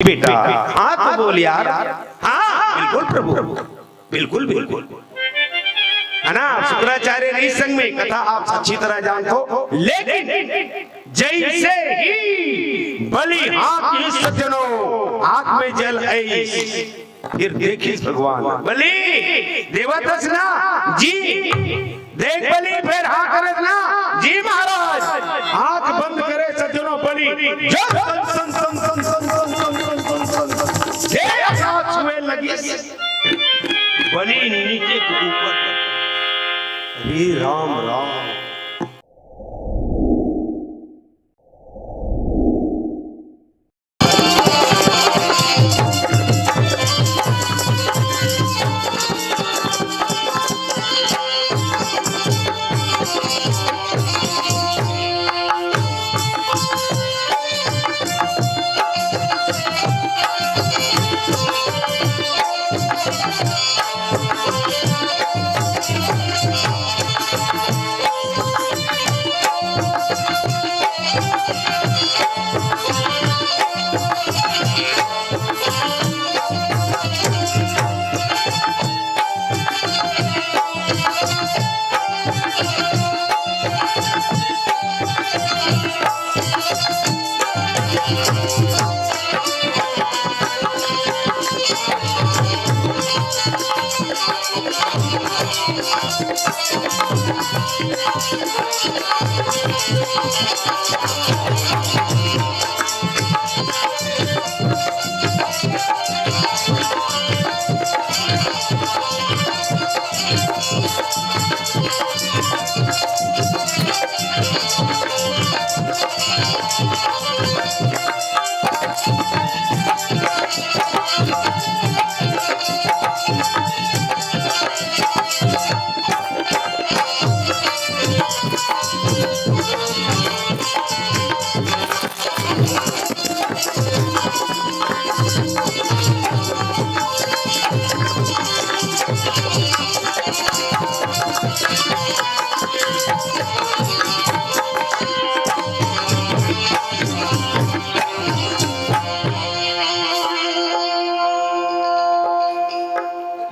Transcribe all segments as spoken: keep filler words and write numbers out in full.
बेटा, हाँ तो बोल यार। हाँ, बिल्कुल प्रभु, बिल्कुल, बिल्कुल। है ना, शुक्राचार्य जी संग में कथा आप अच्छी तरह जानत हो, लेकिन जैसे ही बलि हाथ गिस सज्जनों, आँख में जल आइस, फिर देखिस भगवान, बलि, देवत हस ना? जी। देख बलि, फेर हाँ करत ना? जी महाराज। आँख बंद करे सज्जनों, बलि जब सन, सन, सन, जे आकाश में लगिस, बलि नीचे के ऊपर। हे राम, राम।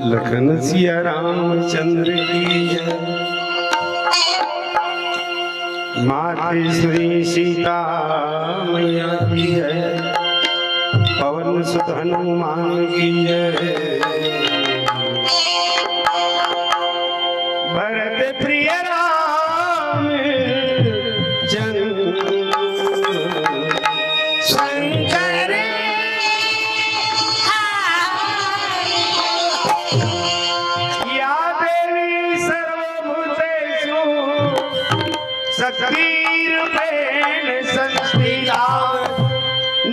लखन सिया रामचंद्र की जय। मात श्री सीता मैया की जय। पवन सुत हनुमान की जय। भरत प्रिय राम चंद्र शंकर। या देवी सर्वभूतेषु शक्तिरूपेण संस्थिता।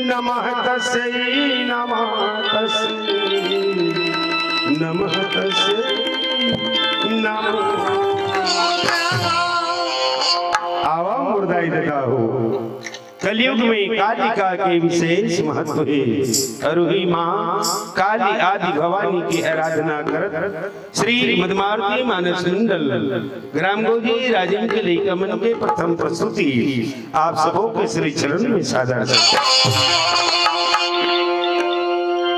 नमः तस्यै, नमः तस्यै, नमः तस्यै, नमः। आवा मोर दाई ददा हो। कलयुग में कालिका के विशेष महत्व हे। अरु ही माँ काली आदि भवानी की आराधना करत श्री मदमारुति मानस मंडल ग्राम गोधी राजिम के लइका मन के प्रथम प्रस्तुति आप सबो के श्री चरण में सादर।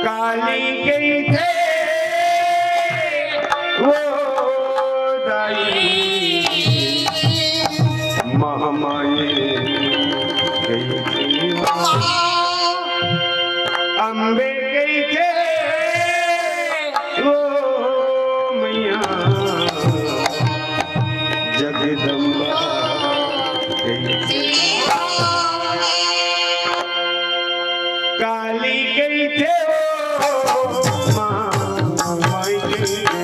काली कहिथे वो दाई, महामाई कहिथे वो, अम्बे कहिथे वो मैया, जगदम्बा कहिथे। काली कहिथे वो, माँ, माई कहिथे।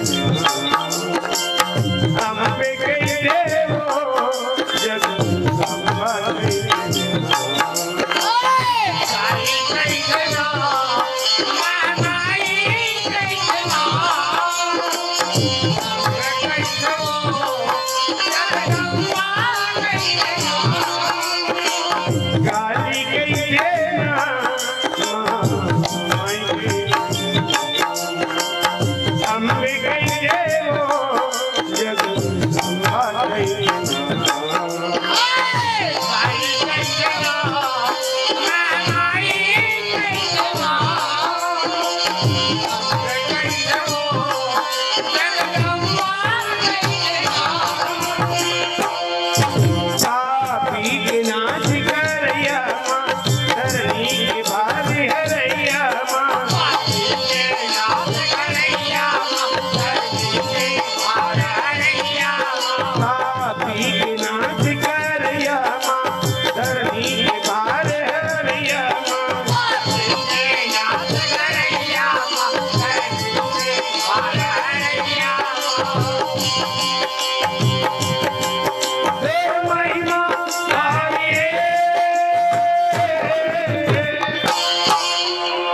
अम्बे कहिथे वो, जगदम्बा कहिथे।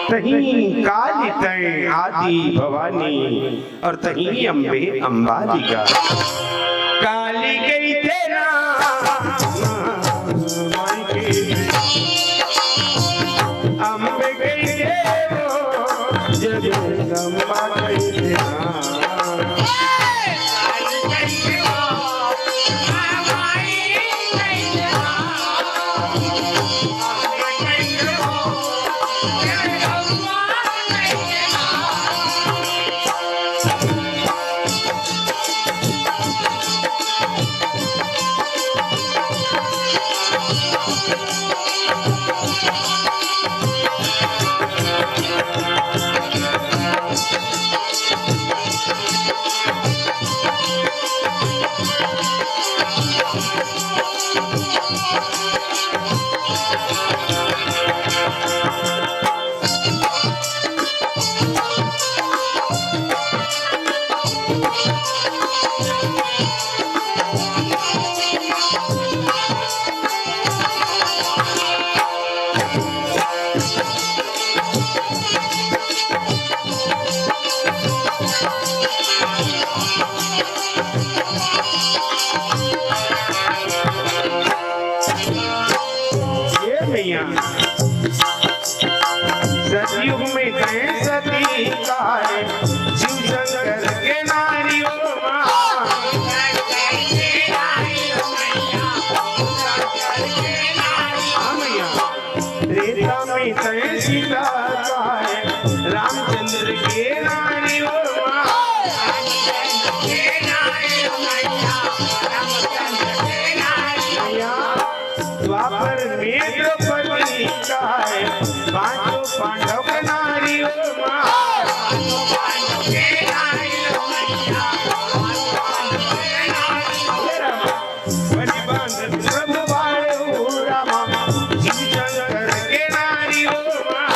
तहीं काली तैं आदि भवानी, अउ तहीं अम्बे अम्बालिका। काली कहिथे ना, माई के, अम्बे कहिथे वो, जगदम्बा कहिथे ना। ये मैया, सतयुग में तैं सती कहाए, शिव शंकर के नारी ओ माँ। हाँ मैया, त्रेता में तैं सीता कहाए, रामचंद्र के नारी ओ माँ। मैया, द्वापर में द्रौपदी कहाए, पांचों पांडव के नारी ओ माँ। बलि बांधत प्रभु बाढ़े हो रामा, शिव शंकर के नारी ओ माँ।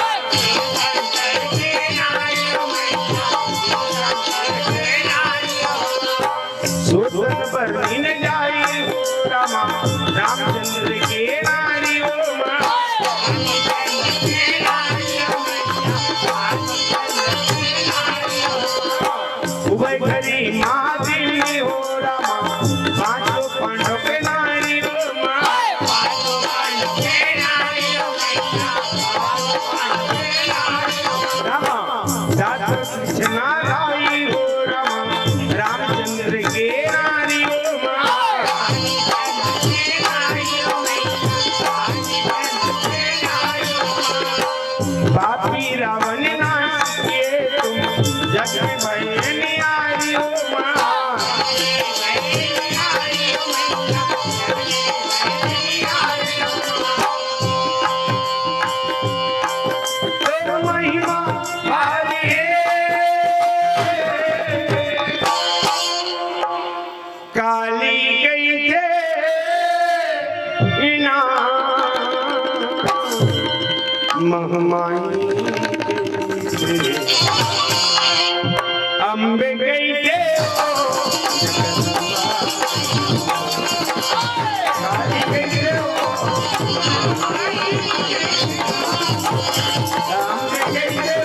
सोतन बरनी न जाई हो रामा, रामचंद्र के नारी ओ माँ। उभय घरी महादेवी हो रामा, पांचों पांडव के नारी ओ माँ। रामा, सात कृष्णा लाई हो रामा, रामचंद्र के नारी ओ माँ। पापी रावण नाश किए तुम, जग में भय न्यारी ओ माँ। तोर महिमा भारी हे। काली कहिथे इना महमाई, अम्बे कहिथे ओ। काली कहिथे ओ। अम्बे कहिथे ओ।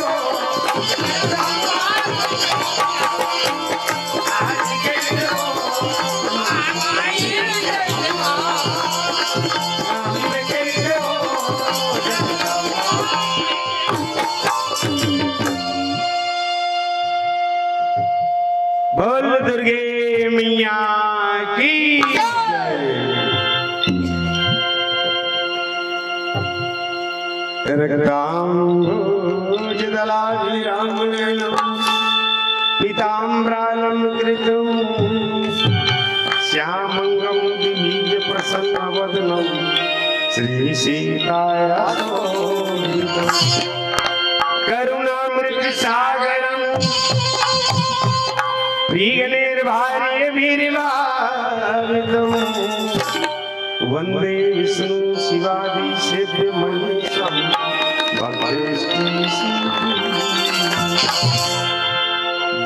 बोल दुर्गे मैया की जय। रक्ताम्भोजदलाभिरामनयनं पीताम्बरालंकृतं श्यामंगं द्विभीजप्रसन्नवदनं श्रीसीताया शोभितं। करुणामृतसागरं पीगणैर्भारैर्भीर्भावितं। वन्दे विष्णु शिवादिसेव्यमनीशं भक्तेष्टि सिद्धिं।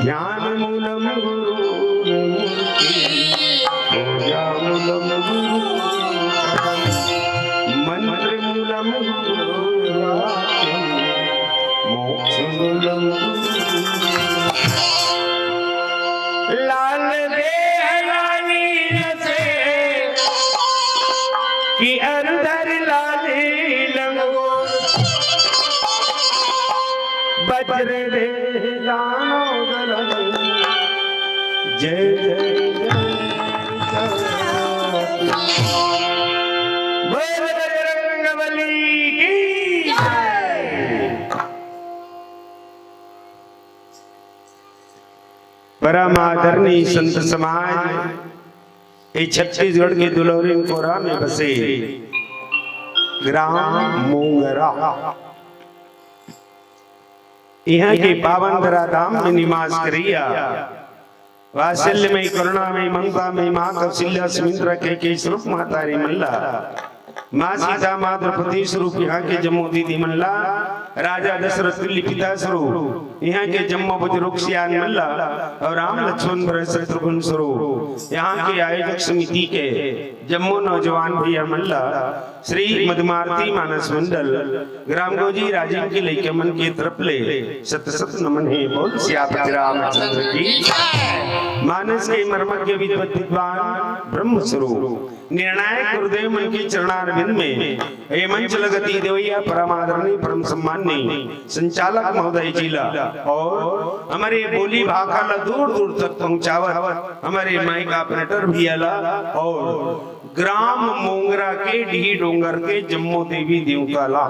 ध्यानमूलं गुरोर्मूर्ति, पूजामूलं गुरोर्पदं, मन्त्रमूलं गुरोर्वाक्यं, लाल देह लाली जसे कि अरधर लाली लंगो, वज्र दे दानो गलन। जय जय जय जय। बोल बजरंग बली की जय। परम आदरणीय संत समाज, ये छत्तीसगढ़ के दुलौरिन कोरा में बसे ग्राम मोंगरा, यहाँ के पावन धरा धाम में निवास करिया वात्सल्य में, करुणा में, ममता में माँ कौशल्या सुमित्रा के, के स्वरूप महतारी मन ला, माँ सीता माँ द्रौपदी स्वरूप यहाँ के जम्मो दीदी मन ला, राजा दशरथ तुल्य पिता स्वरूप यहाँ के जम्मो बुजुर्ग सियान मन ला, और राम लक्ष्मण भरत शत्रुघ्न स्वरूप यहाँ के आयोजक समिति के जम्मो नौजवान भैया मन ला, श्री मधुमारती मानस मंडल ग्राम गोजी राजिम के लइका मन के तरफ ले सत सत नमन हे। बोल सियापति रामचंद्र की। मानस के मर्मज्ञ विद्वत विद्वान ब्रह्म स्वरूप निर्णायक गुरुदेव मन के चरणारविंद में ये मंच लगती देवैया परम आदरणीय परम सम्माननीय संचालक महोदय जी ला और हमर बोली भाखा ला दूर दूर तक पहुँचावत हमर माइक ऑपरेटर भैया ला और ग्राम मोंगरा के डीह डोंगर के जम्मो देवी देवता ला।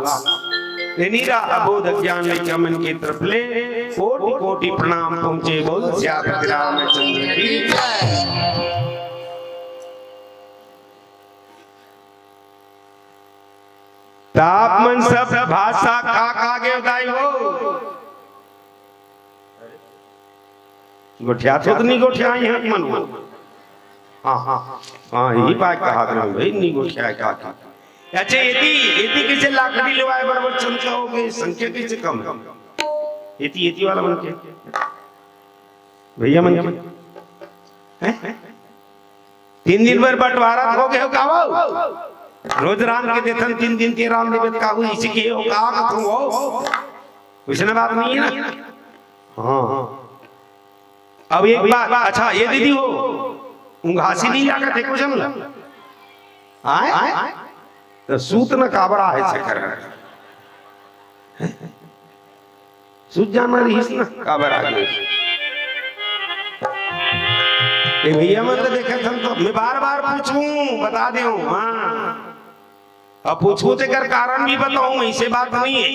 एनीरा अबोध अज्ञान लइका मन के तरफ ले कोटि कोटि प्रणाम पहुँचे। बोल सियापति रामचंद्र की जय। त आप मन सब भाषा का का गे दाई हो? गोठियात हो त नहीं गोठियाई हैं मन हो? हाँ, हाँ, हाँ, यही बात कहा रहे भाई, नहीं गोठियाए का की। अच्छा, एती, एती कैसे लाकड़ी लेवाए बराबर चमका हो गए, संख्या कैसे कम है? एती, एती वाला मन के, भैया मन के, हैं? तीन दिन बर बंटवारा हो गए हो का वो? रोज रांध के देथन, तीन दिन के रांध देवे का वो, इसी के हो का, का तुम हो? वैसने बात नहीं है ना? हाँ। अब एक बात, अच्छा, ये दीदी हो, उंघासी नहीं लागत हे कुछ हम लोग? आए? त सूत न काबर आहे से कर। सूत जाना रहिस न, काबर आ गे। ए भैया मन तो देखत हन तो मैं बार बार पूछूं, बता देऊं, हाँ। अब पूछूं तेकर कारण भी बताऊं, ऐसे बात नहीं है।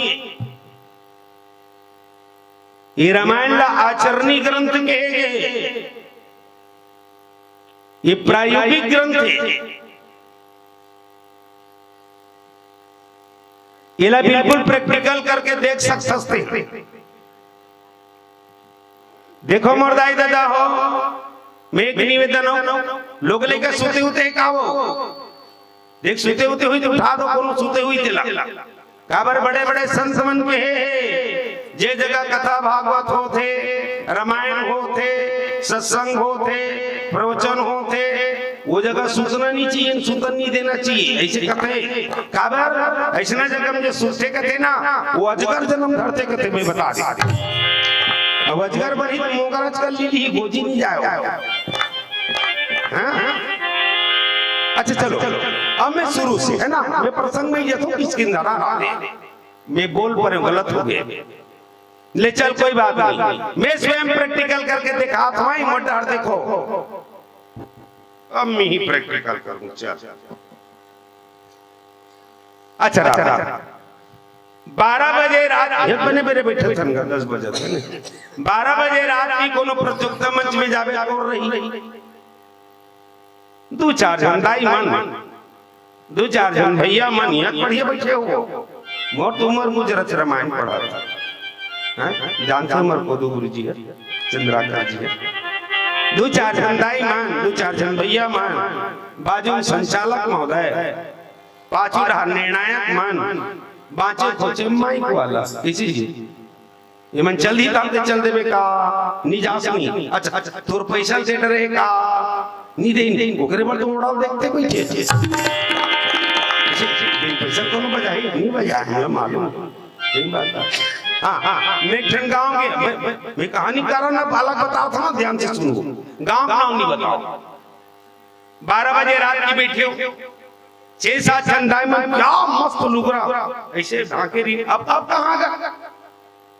ये रामायण ला आचरणी ग्रंथ कहे गए, ये प्रायोगिक ग्रंथ है। एला बिल्कुल practical करके देख सकथस ते। देखो मोर दाई ददा हो, मैं एक निवेदन हो, लोग लइका सुते उते का हो, देख सुते उते हुई तो उठा दो, कोनो सुते हुई तेला। काबर बड़े बड़े संत मन के हे, जे जगह कथा भागवत होथे, रामायण होथे, सत्संग होथे, प्रवचन होथे, वो जगह सुतना नहीं चाहिए, सुतन नहीं देना चाहिए, ऐसे कथे। काबर ऐसना जगह में जो सुते कथे ना, वो अजगर जन्म धरथे कथे, मैं बता दे। अब अजगर बनी तो मोगरच कर ली, गोजी नहीं जाए। हाँ? अच्छा चलो, अब मैं शुरू से, है ना, मैं प्रसंग में ये तो किसकी नारा, मैं बोल परे, गलत हो गए। ले चल, कोई बात नहीं, मैं स्वयं practical करके दिखात हूँ, मोर डहर देखो। अब मैं ही practical करूँ, चल। अच्छा, राम, बारह बजे रात, ये बने बेरे बैठे थन गा, दस बजे थन। बारह बजे रात की कोनो प्रतियोगिता मंच में जाबे, कोर रही? दू चार झन दाई मन, दू चार झन भैया मन यहाँ पढ़िए बैठे हो। मोर तो उमर मुझ रच रामायण पढ़त हैं, जानते हो, मोर कोदू गुरु जी है, चंद्राकर जी है। दू चार झन दाई मन, दू चार झन भैया मन, बाजू में संचालक महोदय, पाछू रहा निर्णायक मन, बाँचे खोचे माइक वाला, इसी जी। ये मन चल दी ताम ते चल देबे का, नी जास नी। अच्छा, अच्छा, तोर पैसा से डरे का, नी दे नी। ओकरे बर तो मोड़ा देखते कोई थे। बिन पैसा कोनो बजाई, नी बजाई, हमरा मालूम। सही बात है। हाँ, हाँ, मैं एक ठन गाँव के, मैं, मैं, मैं कहानी करा ना, बालक बताओ था ना, ध्यान से सुनो। गाँव का नाम नहीं बताओ। बारह बजे रात की बैठे हो, छह सात झन दाई मन क्या मस्त लुगरा ऐसे ढाके रही। अब, अब कहाँ गा?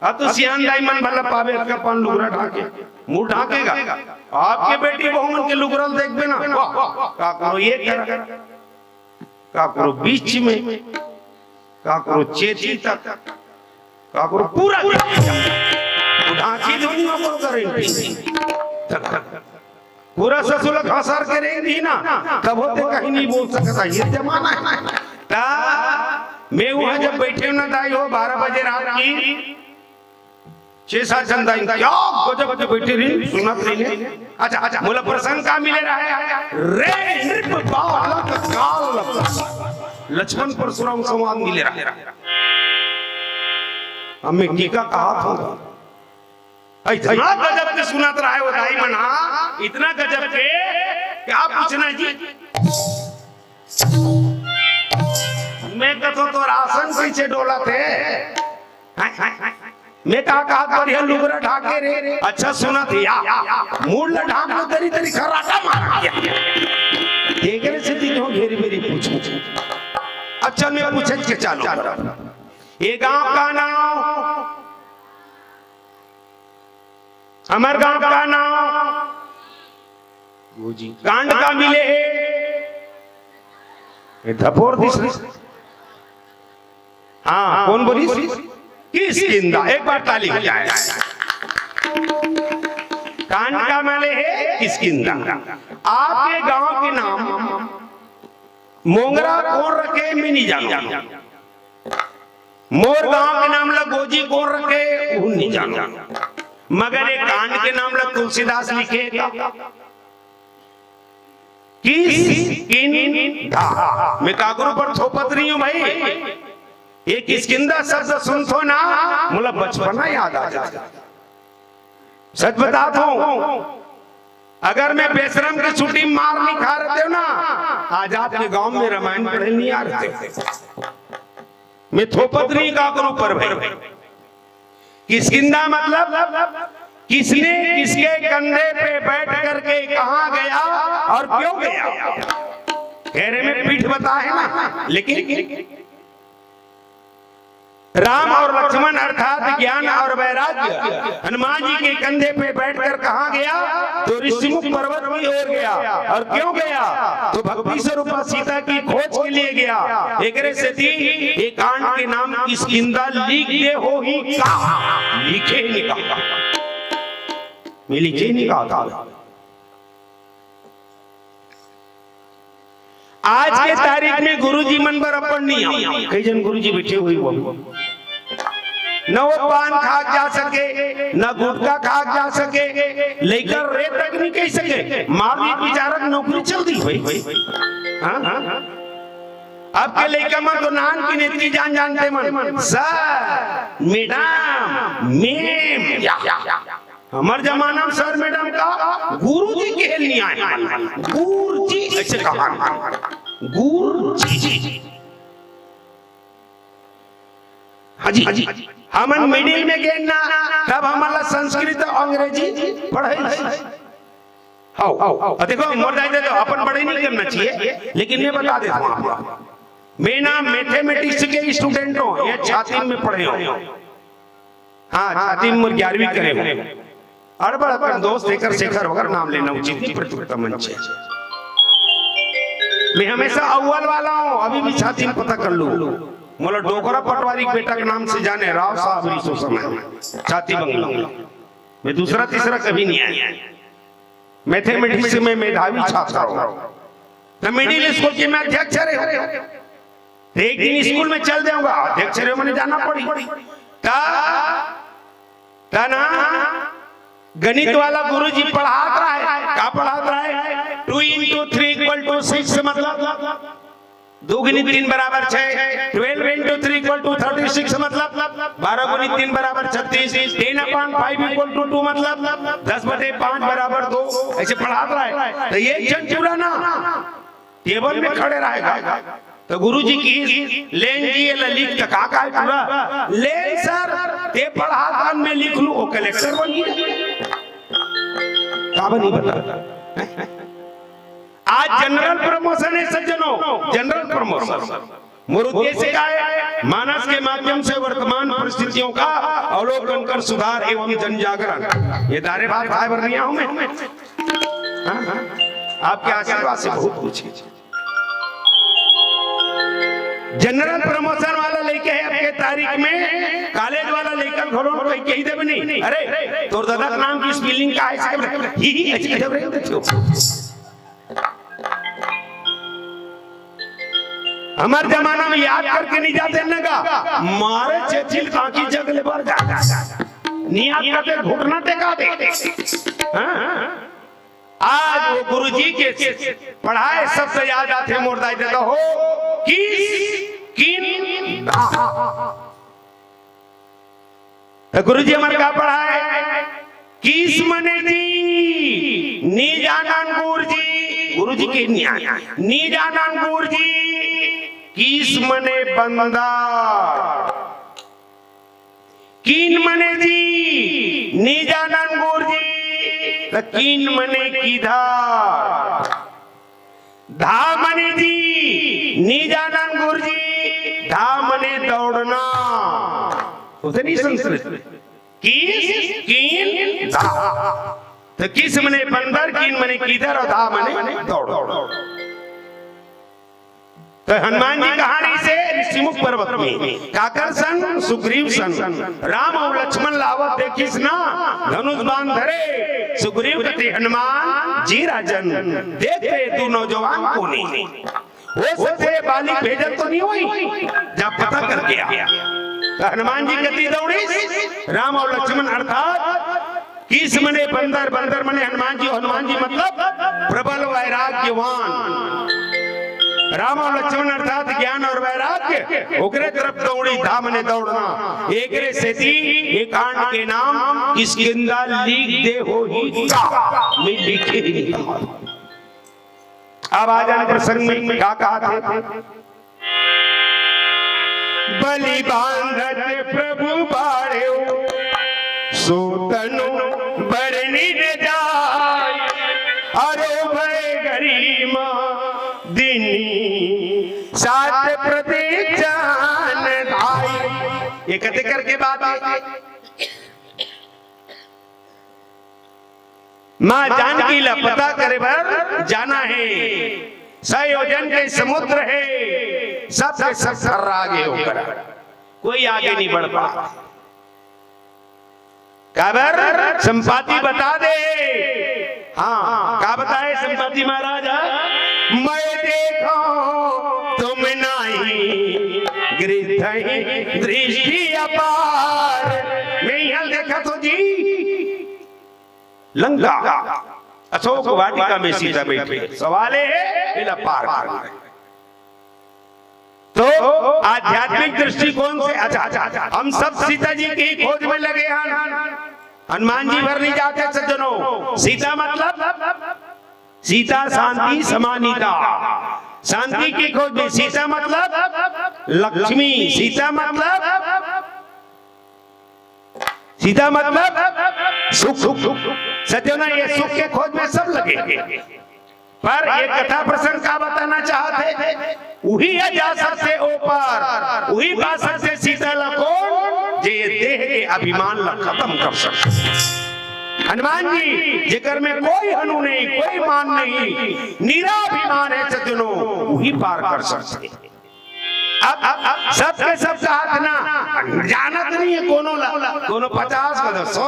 अब तो सियान दाई मन भला पावे, अतका पान लुगरा ढाके, मुंह ढाकेगा। आपके बेटी बहू मन के लुगरा ल देखबे ना, वाह, काकरो ये करा, काकरो बीच में, काकरो चेती तक, काकरो पूरा ढाकी दुनिया को करेंगे। पूरा ससुर ला खसर के रेंग दी ना, तब होते कहीं नहीं बोल सकता। ये जमाना है। ता मैं वहां जब बैठे ना दाई हो, बारह बजे रात की, छह सात झन दाई क्या गजब के बैठे रही, सुनत रही ने। अच्छा, अच्छा, मोला प्रसंग का मिले रहा है? रे नृप बालक काल, लक्ष्मण परशुराम संवाद मिले रहा है। अब मैं टीका कहा था, इतना गजब के सुनत रहा है वो दाई मन, हाँ, इतना गजब के, क्या पूछना जी? मैं कथो तो रासन पीछे डोला थे। मैं कहा, कहा बढ़िया लुगरा ढाके रे, अच्छा सुनत हे या, मूड़ ला ढाक लो, तेरी, तेरी खराटा मार। एकरे से ती क्यों घेरी बेरी पूछू? अब चल मैं पूछे के चालू करब। ये गांव का नाम, हमर गांव का नाम कांड का मिले हे। ये धपोर दिस। हाँ, कौन बोलिस? किष्किंधा। एक बार ताली हो जाए। कांड का मिले हे किष्किंधा। आपके गांव के नाम मोंगरा कौन रखे, मैं नहीं जानूं। मोर गांव के नाम ला गोजी कौन रखे, वो नहीं जानूं। मगर ये कांड के नाम ला तुलसीदास लिखे का? किष्किंधा। मैं काकरो पर थोपत नहीं हूं भाई। ये किष्किंधा शब्द सुनथो ना, मोला बचपना याद आ जाता। सच बताता हूं, अगर मैं बेशरम की छुट्टी मार नहीं खा रहते हो ना, आज आपके गांव में रामायण पढ़े नहीं आ रहते। मैं थोपत नहीं काकरो पर भाई। किष्किंधा मतलब किसने किसके कंधे पे बैठ करके कहां गया और क्यों गया? घेरे में पीठ बता है ना, लेकिन राम और लक्ष्मण अर्थात ज्ञान और वैराग्य हनुमान जी के कंधे पे बैठकर कहां गया? तो ऋषिमुख पर्वत की ओर गया। और क्यों गया? तो भक्ति स्वरूपा सीता की खोज के लिए गया। एकरे सेती ये कांड के नाम किष्किंधा लिख दे हो ही का? लिखे नहीं का? मैं लिखे नहीं का था। आज के तारीख में गुरुजी मन बर अपन नहीं आवे। कई जन गुरुजी बैठे हुए हो, न वो पान खा जा सके, न गुटखा खा जा सके, लइका रे तक नहीं कह सके। मार दी बेचारा की नौकरी चल दी भाई। हाँ, हाँ, हाँ। अब के लइका मन तो नान की नेतरी जान जानते मन, सर, मैडम, मेम, या, या, या, या। हमर जमाना में सर मैडम का गुरुजी कहे ल नहीं आए। गुरुजी ऐसे कहा, गुरुजी। हाँ जी, हमन मिडिल में गेन ना, तब हमन ला संस्कृत, अंग्रेजी पढ़ाई। हाव, अब देखो, मोर दाई दे तो अपन बड़े नहीं करना चाहिए, लेकिन मैं बता देता हूँ आपको। मैं ना मैथमेटिक्स के स्टूडेंट हूँ, ये छाती में पढ़े हूँ। हाँ, छाती में ग्यारहवीं करे हूँ। अड़बड़ अपन दोस्त एकर शेखर वगैरह नाम लेना उचित नहीं, प्रति उत्तम मंच है। मैं हमेशा अव्वल वाला हूँ, अभी भी छाती में पता कर लो। मोला डोकरा पटवारी के बेटा के नाम से जाने, राव साहब रिसो समय, छाती बंगला। मैं दूसरा तीसरा कभी नहीं आया। मैथमेटिक्स में मेधावी छात्र हूँ। तो मिडिल स्कूल के मैं अध्यक्ष रहे हूँ। तो एक दिन स्कूल में चल जाऊंगा, अध्यक्ष रहे मैंने जाना पड़ी। ता, ता ना गणित वाला गुरुजी पढ़ात रहा है। का पढ़ात रहा है? Two into three equal to six, मतलब दो गुनी तीन बराबर छह। Twelve into three equal to thirty six, मतलब बारह गुनी तीन बराबर छत्तीस। Ten upon five equal to two, मतलब दस बटे पाँच बराबर दो। ऐसे पढ़ात रहा है। तो ये एक जन पूरा ना टेबल में खड़े रहेगा। त गुरुजी कहिस, "लेन जी, एला लिख।" त का, का हे टूरा? "लेन सर, ते पढ़ाथस, मैं लिख लूं, वो कलेक्टर बन गे।" का बनी बता? आज जनरल प्रमोशन हे सज्जनों, जनरल प्रमोशन। मोर उद्देश्य का हे? मानस के माध्यम से वर्तमान परिस्थितियों का अवलोकन कर सुधार एवं जन जागरण। ये दारे भात खाय बर नइ आय हंव मैं। हाँ, हाँ। आपके आशीर्वाद से बहुत कुछ हे। जनरल प्रमोशन वाला लइका हे, अबके तारीख में कॉलेज वाला लइका ल घलो कहि, कहि देबे नहीं, "अरे, तोर ददा के नाम के स्पेलिंग का हे?" अइसे कहि देबे, "ही, ही," अइसे कहि देबे, देखियो। हमर जमाना में याद करके नइ जाते न गा, मारे चेचिल काकी जग ले बर जा। नइ याद करते, घुटना टेका दे। हाँ? आज वो गुरुजी के पढ़ाए शब्द याद आथे मोर दाई ददा हो, किस, किन, दा। त गुरुजी हमर का पढ़ाए? किस मने जी, नी जानन गुरुजी, गुरुजी के नी आय, नी जानन गुरुजी, किस मने बंदर। किन मने जी, नी जानन गुरुजी, त किन मने किधर। धा मने जी, नी जानन गुरुजी, धा मने दौड़ना। होथे नहीं संस्कृत? किस, किन, धा। त किस मने बंदर, किन मने किधर अउ धा मने दौड़ना। त हनुमान जी कहाँ रहिसे? ऋषिमुख पर्वत में। काकर संग? सुग्रीव संग। राम अउ लक्ष्मण ल आवत देखिस ना, धनुष बाण धरे। सुग्रीव कथे, "हनुमान जी राजन, देख तो ये दू नौजवान कोन ए? हो सकथे ये बाली भेजल तो नइ होही, जा पता करके आ।" त हनुमान जी कति दौड़िस, राम अउ लक्ष्मण अर्थात किस मने बंदर, बंदर मने हनुमान जी, हनुमान जी मतलब प्रबल वैराग्यवान। राम अउ लक्ष्मण अर्थात ज्ञान अउ वैराग्य, ओकरे तरफ दौड़ी, धा मने दौड़ना। एकरे सेती ये कांड के नाम किष्किंधा लिख दे होही का, मैं लिखे ही नहीं। अब आ जान प्रसंग में, का कहाथे? बलि बांधत प्रभु बाढ़ेउ, सो तनु बरनि न जाय। अरो भय गरिमा दीन्ही सात प्रतीक जान धाई। ये कते करके बात हे? माँ जानकी ला पता करे बर जाना हे। सौ योजन के समुद्र हे, सब के सब थर्रा गे ओकर, कोई आगे नहीं बढ़ पा। काबर संपाती बता दे। हाँ, का बताए संपाती महाराज? मैं देखो तुम नाही, गृद्धहि दृष्टि अपार। मैं यहाँ देखा तो जी, लंका, अशोक वाटिका में सीता बैठी है। सवाल ये है, एला पार करना है। तो आध्यात्मिक दृष्टिकोण से, अच्छा, अच्छा, अच्छा, हम सब सीता जी की खोज में लगे हैं। हनुमान जी भर नहीं जाते सज्जनों। सीता मतलब सीता शांति समानता, शांति की खोज में। सीता मतलब लक्ष्मी, सीता मतलब सीता मतलब सुख, सुख। सज्जनों, ये सुख के खोज में सब लगे। पर ये कथा प्रसंग का बताना चाहत हे, उही ह जा सकथे ओ पार, उही पा सकथे सीता ला कोन, जे ये देह के अभिमान ला खतम कर सकथे। हनुमान जी, जेकर में कोई हनु नहीं, कोई मान नहीं, निराभिमान हे सज्जनों, उही पार कर सकथे। अब, अब, अब सब के सब कहाथे ना, जानत नहीं हे कोनो ला, कोनो पचास कथे, "सौ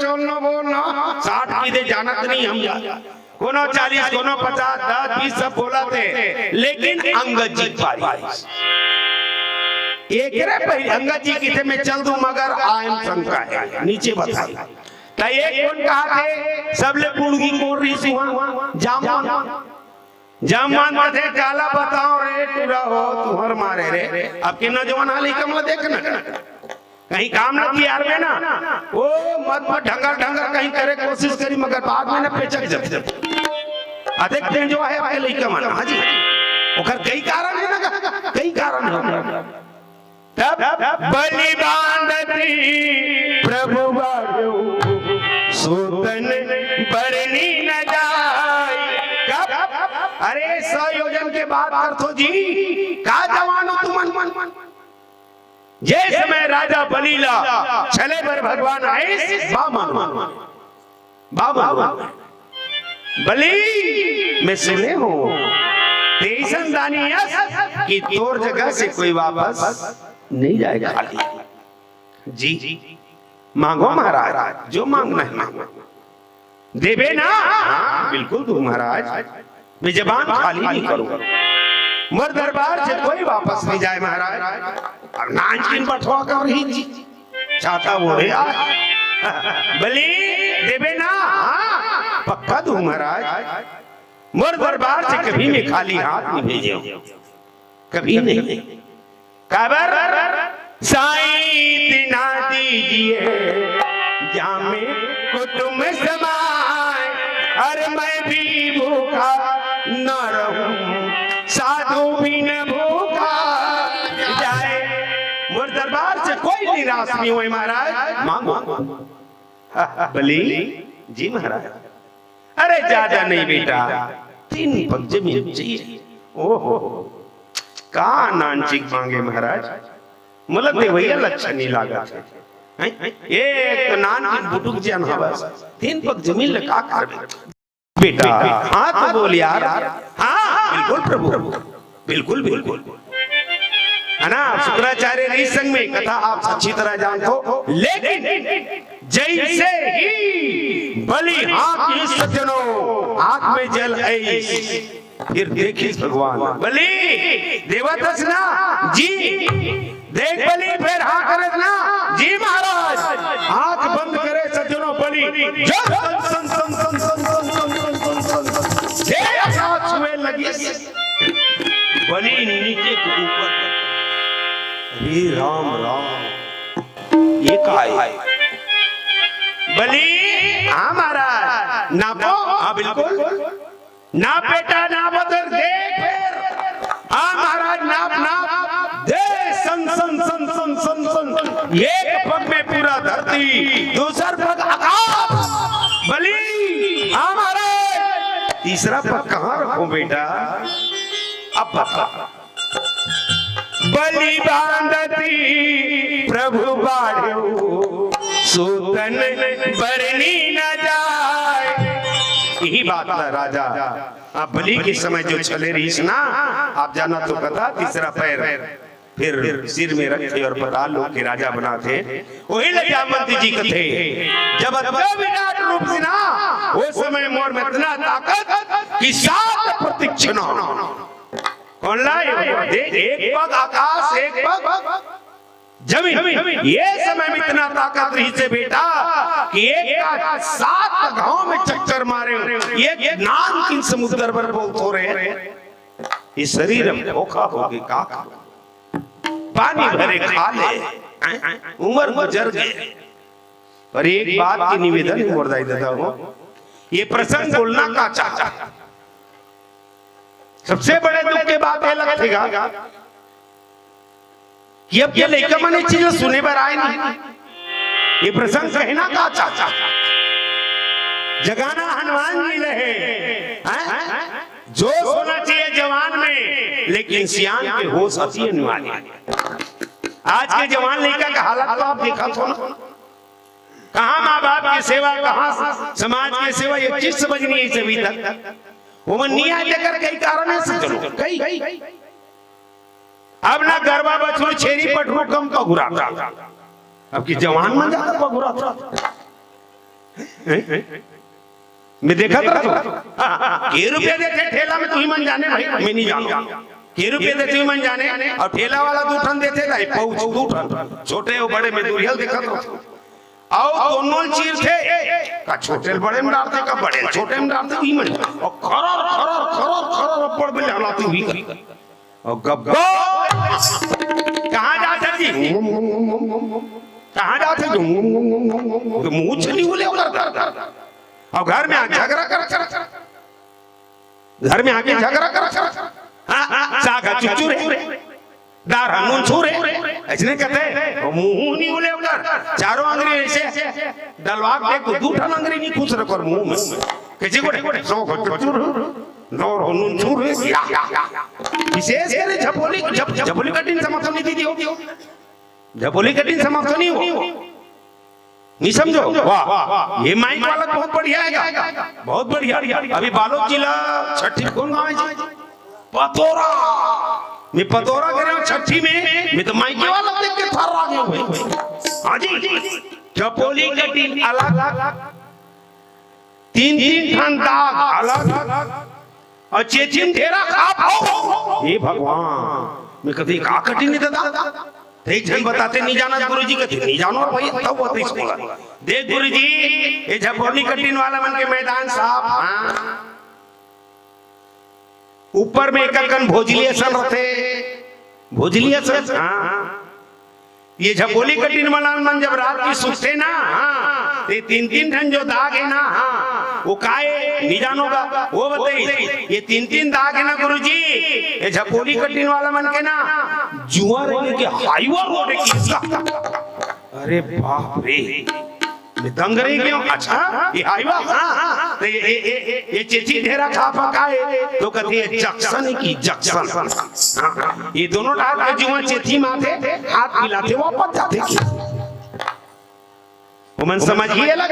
चल न बोल ना, साठ कहि दे, जानत नहीं हम।" कोनो चालीस, कोनो पचास, दस, बीस सब बोलथे, लेकिन अंगद जी पारी। एकरे पहले अंगद जी कथे, "मैं चल दूं, मगर आयम शंका है, नीचे बताई।" त एक कोन कहाथे, सबले पुड़गी कोन रहिस उहाँ? जामवंत। जामवंत कथे, "काला बताओ रे टूरा हो, तुहर मारे रे।" अब के नौजवान हाल ही कमला देख ना, कहीं काम न कियार में ना, ओ मत मत ढंगर ढंगर कहीं करे कोशिश करी, मगर बाद में ना पेचक जब जब। अधिक दिन जो है आपके लइका मन, हाँ जी। ओकर कई कारण हे ना, कई कारण हे। तब बलि बांधति प्रभु बाढ़ो, सो तन बरनी न जाय। कब? अरे, सौ योजन के बात करथो जी, का जवान हो तुमन? जे समय राजा बलि ला छले बर भगवान आइस, बा मानो। बाबा, बलि, मैं सुने हूँ, तेइसन दानी अस कि तोर जगह से कोई वापस नहीं जाए खाली। जी, मांगो महाराज, जो मांगना है मांगो। देबे ना? हाँ, बिल्कुल दूँ महाराज। मैं जबान खाली नहीं करूँ। मोर दरबार से कोई वापस नहीं जाए महाराज। अब नानचिन बठवा कर रही जी। चाहता वो है यार। बलि, देबे ना? हाँ, पक्का दूँ महाराज। मोर दरबार से कभी मैं खाली हाथ नहीं भेजे हूँ। कभी नहीं। काबर? साईं इतना दीजिए, जामे कुटुम समाय, और मैं भी भूखा न रहूं, साधु भी न भूखा जाए। मोर दरबार से कोई निराश नहीं होए महाराज, मांगो। बलि, जी महाराज। अरे ज्यादा नहीं बेटा, तीन पग जमीन चाहिए। ओहो, का नानचिक मांगे महाराज, मोला देवइया लच्छा नहीं लागत हे। हैं? एक नानचिक बुटुक जन हवस, तीन पग जमीन ले का करबे? बेटा, हाँ तो बोल यार। हाँ, बिल्कुल प्रभु, बिल्कुल, बिल्कुल। है ना, शुक्राचार्य जी संग में कथा आप अच्छी तरह जानथो, लेकिन जैसे ही बलि हाथ इस सज्जनों, हाथ में जल आइस, फिर देखिस भगवान, बलि देवत हस ना जी, देख बलि, फिर हाँ करत ना जी महाराज। आंख बंद करे सज्जनों, बलि जो सन सन सन सन सन सन सन सन सन सन सन जे आकाश में लगिस, बलि नीचे के ऊपर। हे राम राम, ये का हे? बलि, हाँ महाराज, नापो, हाँ बिल्कुल। नाप बेटा, नाप, उधर देख फिर। हाँ महाराज, नाप, नाप। दे सन, सन, सन, सन, सन, सन। एक पग में पूरा धरती, दूसर पग आकाश। बलि, हाँ महाराज। तीसरा पग कहाँ रखूं बेटा? अब बता। बलि बांधति प्रभु बाढ़ो, सो तन बरनी न जाय। यही बात ला राजा, आप बलि के समय जो छले रहिस ना, आप जाना तो कथा, तीसरा पैर फिर सिर में रखे और पताल लोक के राजा बनाथे। वही ला जामवंत जी कथे, जब अतका विराट रूप से ना, वो समय मोर में इतना ताकत कि सात प्रदक्षिणा। कौन ला? देख, एक पग आकाश, एक पग जमीन। ये समय में इतना ताकत रहिसे बेटा कि एक का सात घाव में चक्कर मारे हो, एक नानकिन समुद्र पर बोलत हो रहे। ये शरीर अब धोखा हो गए, का करो? पानी भरे खा ले, उम्र गुजर गए। पर एक बात की निवेदन है मोर दाई ददा हो, ये प्रसंग बोलना का चाहता। सबसे बड़े दुख के बात ये लगथे गा कि अब ये लइका मन ये चीज सुने बर आए नहीं। ये प्रसंग कहना का चाहता, जगाना हनुमान जी रहे, हैं? जोश होना चाहिए जवान में, लेकिन सियान के होश अति अनिवार्य है। आज के जवान लइका का हालत तो आप देखत हो ना, कहाँ माँ बाप के सेवा, कहाँ समाज के सेवा, ये चीज समझ नहीं आई अभी तक। वो मन नहीं आए, जेकर कई कारण है, सब चलो, कई। अब ना गरवा बछरू छेरी पठरू कम पगुराथे। अब के जवान मन ज्यादा पगुराथे। मैं देखत रहा, के रुपया देथे ठेला में, तुही मन जाने भाई, मैं नहीं जानंव। के रुपया देथे तुही मन जाने, अउ ठेला वाला दू ठन देथे, दाई, पाउच दू ठन, छोटे अउ बड़े में दूरिहा ल देखत रहा। अउ दोनों ल चीरथे, का छोटे ल बड़े में डारथे, का बड़े ल छोटे में डारथे, उही मन। अउ खरर, खरर, खरर, खरर, अब्बड़ बेले हलाथे उही कर। अउ गब्बर कहाँ जाथे जी? कहाँ जाथे जी? तो मुँह छनी बोले ओकर। अउ घर में आ झगरा कर, कर, कर। घर में आके झगरा कर, कर, कर। हाँ, हाँ, साग ह चुरचुर हे, दार ह नूनछूर हे। अइसने कथे, मुंह नइ उले ओकर, चारों अंगरी अइसे डलवा के देख, दू ठन अंगरी नइ खुसरे ओकर मुंह में। कइसे गोठे, साग ह चुरचुर हे, दार ह नूनछूर हे। या, या, या, या। विशेष करे झपोली, झप-, झपोली कटिन समझथव नहीं दीदी हो। झपोली कटिन समझथव नहीं हो। नहीं समझो? वाह, ये माइक वाला बहुत बढ़िया हे, बहुत बढ़िया। अभी बालोद जिला छठी, कौन गांव हे जी? पतोरा। मैं पतोरा कहे हंव छठी में, मैं तो माइके वाला देख के थर्रा गेंव भाई। हाँ जी, झपोली कटिन अलग, तीन तीन ठन दाग अलग, अउ चेचिम ढेरा खाप हो। हे भगवान, मैं कभी का कटिन नहीं दादा। एक झन बताथे नहीं जानत गुरुजी, कथे नहीं जानो भाई, तब बताइस मोला। देख गुरुजी, ये झपोली कटिन वाला मन के मैदान साफ, हाँ। ऊपर में एक कन भोजली असन रथे, भोजली असन, हाँ। ये झपोली कटिन वाला मन जब रात के सुतथे ना, हाँ, ते तीन तीन ठन जो दाग हे ना, हाँ, वो काय हे, नहीं जानो गा, वो बताइस। ये तीन तीन दाग हे ना गुरुजी, ये झपोली कटिन वाला मन के ना, जुआं रेंगे के हाईवा रोड हे किसका। अरे बाप रे, मैं दंग रहि गेंव। अच्छा, ये हाईवा? हाँ, हाँ। तो ये, ये, ये, ये चेची ढेरा खाप का हे? तो कथे ये जंक्शन हे कि जंक्शन। हाँ, ये दोनों डाहर के जुआं चेची म आथे, हाथ मिलाथे, वापस जाथे कि। ओमन समझ ही अलग,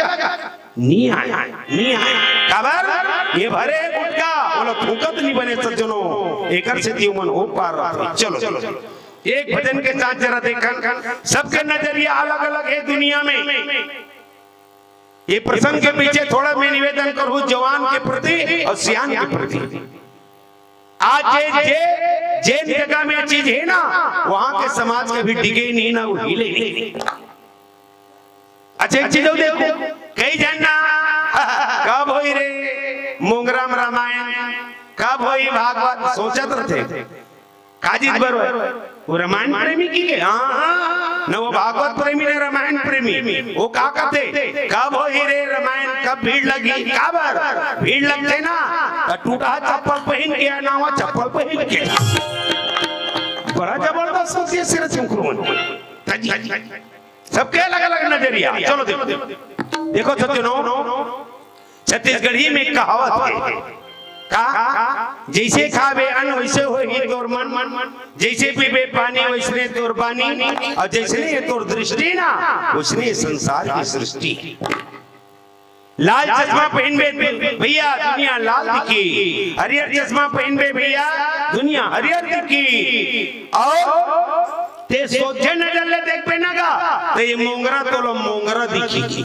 नहीं आय, नहीं आय। काबर? ये भरे गुटका, ओला फूंकत नहीं बने सज्जनो। एकर सेती ओमन ओ पार रथे। चलो, चलो, चलो। एक भजन के साथ जरा देखन, सबके नजरिया अलग-अलग हे दुनिया में। ये प्रसंग के पीछे थोड़ा मैं निवेदन करूं जवान के प्रति अउ सियान के प्रति। आज जे, जे, जेन जगह में चीज हे ना, वहां के समाज कभी डिगे नहीं ना, वो हिले नहीं। अच्छा, एक चीज अउ देखो, कई झन ना, कब होही रे मोंगरा म रामायण, कब होही भागवत, सोचत रथे। का चीज बर होय? वो रामायण प्रेमी कहिके, हाँ, हाँ, न वो भागवत प्रेमी, न रामायण प्रेमी। वो का कथे, कब होही रे रामायण, कब भीड़ लगही? काबर? भीड़ लगथे ना, त टूटहा चप्पल पहिन के या नवा चप्पल पहिन के। बड़ा जबरदस्त होथे सिर चुंकरू मन। तजी, तजी। सबके अलग-अलग नजरिया। चलो देखो। देखो सज्जनों, छत्तीसगढ़ी में कहावत हे, का? जइसे खाबे अन्न वइसे होही तोर मन, जइसे पीबे पानी वइसने तोर बानी, अउ जइसने तोर दृष्टि ना, वइसने संसार के सृष्टि। लाल चश्मा पहिनबे भइया, दुनिया लाल दिखही। हरियर चश्मा पहिनबे भइया, दुनिया हरियर दिखही। अउ तें सोझे नजर ले देखबे ना गा, त ये मोंगरा तोला मोंगरा दिखही।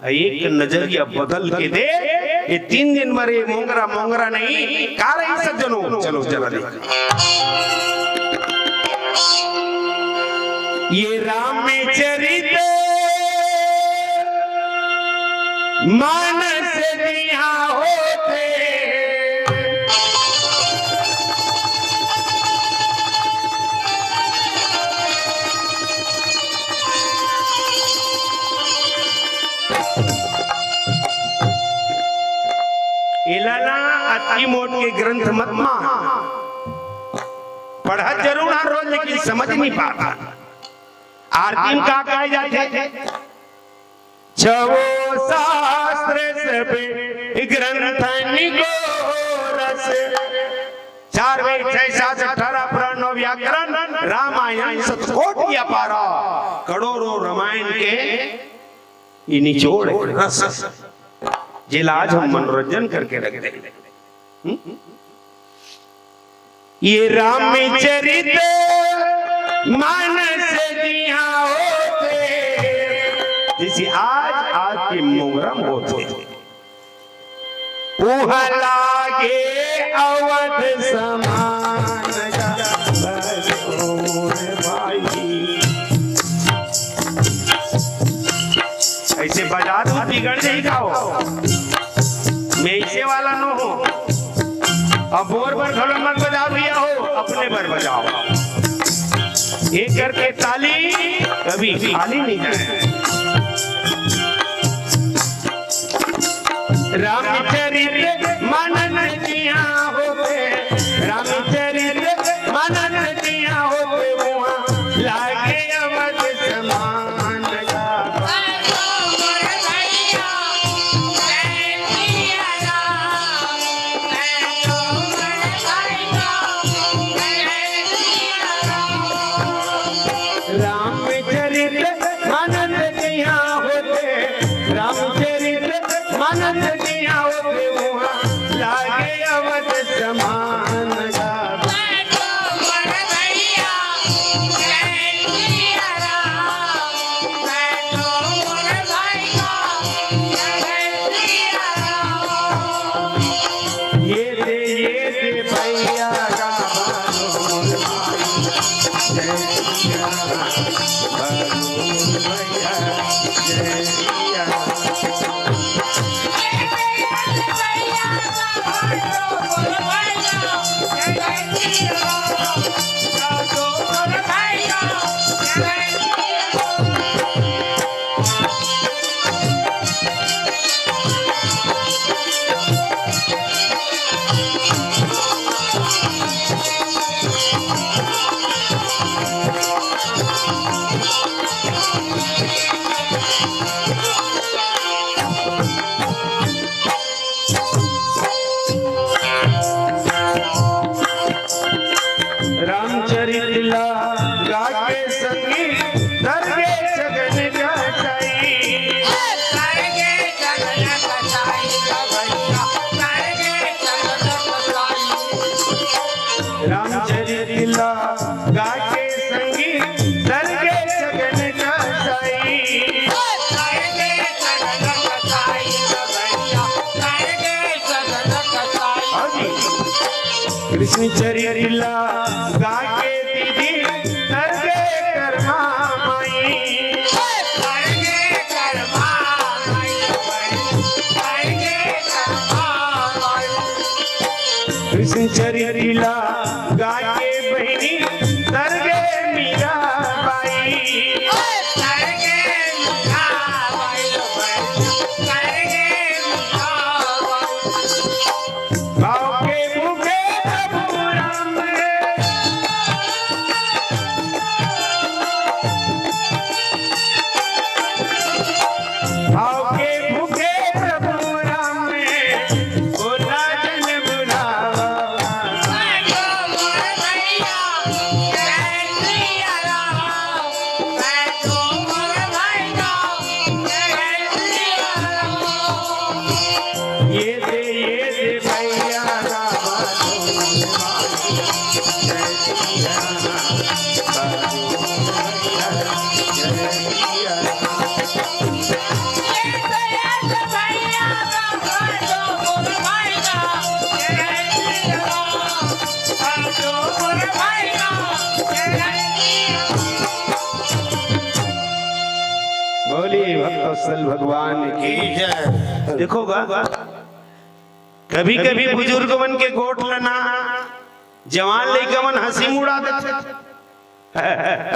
एक नजरिया बदल के देख, ये तीन दिन बर ये मोंगरा मोंगरा नहीं, का रही सज्जनों? चलो जरा देख। ये रामचरित मानस जिहां होथे। एला ना अति मोट के ग्रंथ मत मा पढ़त जरूर हन रोज, लेकिन समझ नहीं पात हन। आरती में का गाए जाथे? छवो शास्त्र सब ग्रंथन को रस। चार वेद, छह शास्त्र, अठारह पुराण, नौ व्याकरण, रामायण शतकोटि अपारा। करोड़ों रामायण के ये निचोड़ हे, रस, जेला आज हम मनोरंजन करके रख देंगे। हम्म? ये रामचरित मानस जिहां होथे, जइसे आज, आज के मोंगरा म होथे। उहां लागे अवध समान का भजोर भाई। अइसे बजा दूं, बिगड़ जाही का हो? मैं अइसे वाला नो हों। अब मोर बर घलो मत बजाओ भइया हो, अपने बर बजाओ। एक करके ताली कभी खाली नहीं जाए। रामचरित मानस जिहां होथे, राम रामचरित मानस जिहां ओते उहां, लागे अवध समान गा। ये दे, ये दे भैया गा बालो मोर भाई। जय सिया राम। बालो मोर भैया, जय सिया राम। रामचरित ला गा के संगी, धर के सगन कसाई। रामचरित ला गा के संगी, धर के सगन कसाई। हाँ जी। कृष्ण चरित ला गा के दीदी, धर के करमा माई। कृष्ण चरित ला गा के बहिनी, धर के मीरा बाई। भाव के भूखे प्रभु राम रे। भाव के भूखे प्रभु राम रे, बोला जन बुलावा। ये दे, ये दे भैया रामा। जय सिया राम। जय सिया राम। बोलिए भक्तवत्सल भगवान की। देखो गा, कभी-कभी बुजुर्ग मन के गोठ ल ना जवान लइका मन हंसी म उड़ा देथे।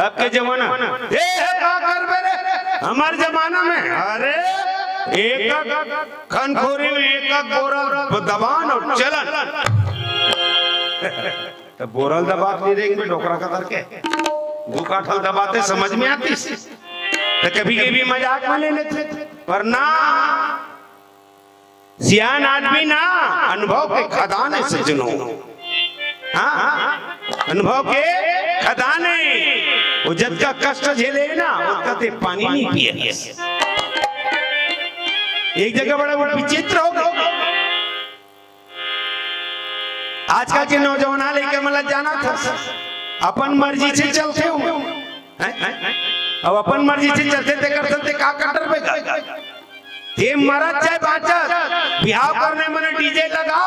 अब के जमाना, ए, का करबे रे? हमर जमाना में, अरे, एक खनखोरी में एक बोरा दबान अउ चलन। त बोरा ल दबा के नहीं देख बे, डोकरा कतर के। दू काठा ल दबाते समझ में आतिस। त कभी-कभी मजाक में ले लेथे, पर ना, सियान आदमी ना, अनुभव के खदान हे सज्जनो। हाँ, अनुभव के खदान हे। वो जतका कष्ट झेले हे ना, ओतका ते पानी नहीं पिए। एक जगह बड़ा वो विचित्र हो गया। आजकल के नौजवान लइका मन ला जानथस, अपन मर्जी से चलथे हो। हैं? अब अपन मर्जी से चलथे, तेकर संग ते का कर डरबे गा? ते मरत चाहे बाँचत, बिहाव करने मने डीजे लगा,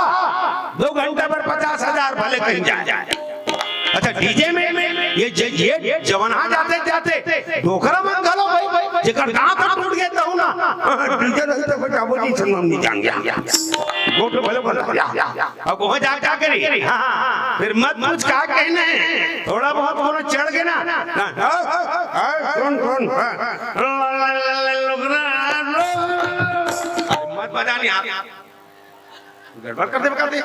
दो घंटा बर पचास हजार भले कहीं जाए। अच्छा, डीजे में ये ज-, ये जवान जाते जाते डोकरा मन घलो भाई, जेकर दांत टूट गे तहू ना, डीजे रही तो बजाबो जी, संगम नहीं जान गया। गोट भले भले, या, या, या। अब वहाँ जा क्या करी? हाँ, हाँ, हाँ। फिर मत पूछ का कहने, थोड़ा बहुत कोनो चढ़ गे ना। हाँ, हाँ, हाँ, सुन, सुन, हाँ। मत बजा नहीं आप। गड़बड़ कर दे, कर दे।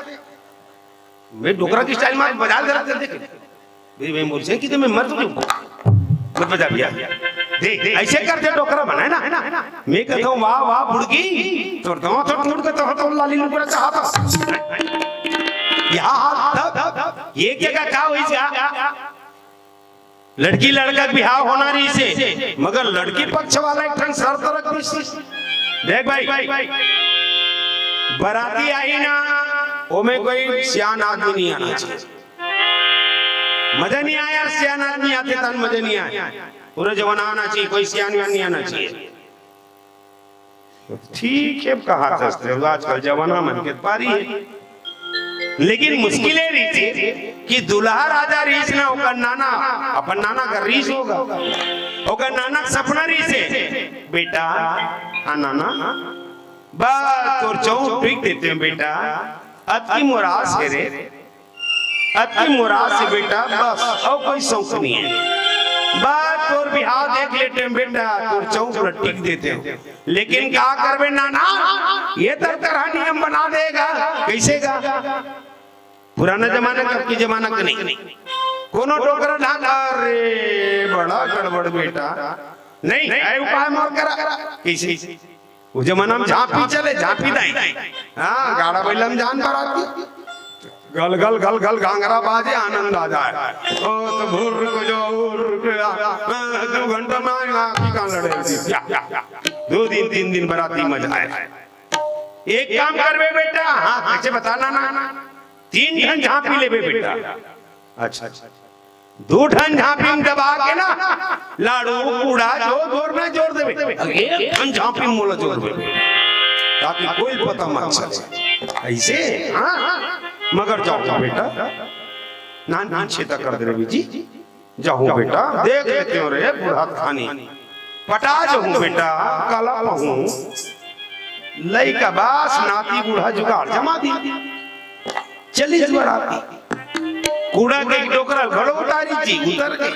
मैं डोकरा की स्टाइल में बजा दे रहा था, देख। भाई, मैं बोल से कि तो मैं मर तो जाऊँ। मत बजा भैया। देख, देख, ऐसे करते डोकरा बना है ना, है ना, है ना? मैं कहता हूँ, "वाह, वाह, बुड़की, तोर दवा तो टूट के तो, तो लाली लुकड़ा चाहता।" यहाँ हाल तब, एक जगह का हुई क्या? लड़की लड़का के बिहाव होना रहिसे, मगर लड़की पक्ष वाला एक ठन शर्त रख दिस। देख भाई, बराती आही ना, ओमे कोई सियान आदमी नहीं आना चाहिए। मजा नहीं आया, सियान आदमी आथे तहन मजा नहीं आया। पूरा जमाना आना चाहिए, कोई सियान व्यान नहीं आना चाहिए। ठीक है, कहा था आजकल जमाना मन के पारी है। लेकिन मुश्किल ये रहिथे कि दूल्हा राजा रहिस ना, ओकर नाना, अपन नाना कर रहिस होगा, ओकर नाना के सपना रहिसे, "बेटा, हाँ नाना, बस तोर चौक टिक देते हैं बेटा, अतकी मोर आस हे रे, अतकी मोर आस हे बेटा, बस अउ कोई शौक नहीं है। बस तोर बिहाव देख लेते हैं बेटा, तोर चौक ला टिक देते हैं।" लेकिन का करबे नाना, ये तर तरह नियम बना देगा, कैसे गा? पुराना जमाना का, अबकी जमाना का नहीं। कोनो डोकरा ढांढा, "अरे, बड़ा गड़बड़ बेटा, नहीं, ऐ उपाय मोर करा।" कैसे? वो जमाना में झांपी चले, झांपी दाई। हाँ, गाड़ा बइला में जान बराती। गल, गल, गल, गल, घांघरा बाजे, आनंद आ जाए। ओ, तो भुर्र को जो, उर्र को या, हाँ, दो घंटा में आएगा, आपकी कान लड़े। दो दिन, तीन दिन बराती मजा आए। एक काम करबे बेटा, हाँ, कैसे बताना ना, तीन ठन झांपी लेबे बेटा। अच्छा, अच्छा। दू ठन झांपी में दबा के ना, लाड़ू, कूड़ा, जो जोरना जोर देबे। एक ठन झांपी में मोला जोर देबे, ताकि कोई पता मत चले। ऐसे? हाँ, हाँ। मगर जाओ बेटा, नान नान छेता कर दे रवि जी। जाहूं बेटा, देख लेते हो रे बुढ़ा खानी। पटा जाहूं बेटा, काला पाहूं। लइका बास, नाती बूढ़ा जुगाड़ जमा दी। चली जुआर आती। कूड़ा के डोकरा घड़ो उतारी जी, उतर गई।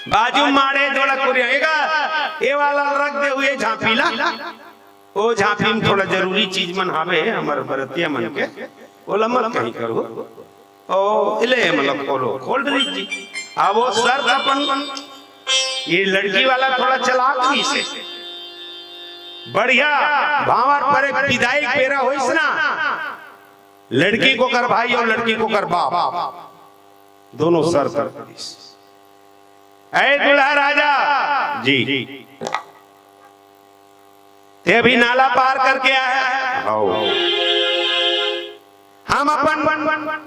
बाजू माड़े जोड़ा कुरिया, एगा, ए वाला रख दे हुए झांपी ला। ओ झांपी में थोड़ा जरूरी चीज मन हावे, हमर बरतिया मन के, ओला मत कहीं करो। ओ, ले, मतलब, खोलो, खोल रही जी। अब वो शर्त अपन, ये लड़की वाला थोड़ा चालाक रहिसे। बढ़िया, भांवर पर एक विदाई बेरा होइस ना, लड़की के ओकर भाई अउ लड़की के ओकर बाप, दोनों शर्त रखिस। ऐ दूल्हा राजा जी, ते अभी नाला पार करके आया है। आओ। हम अपन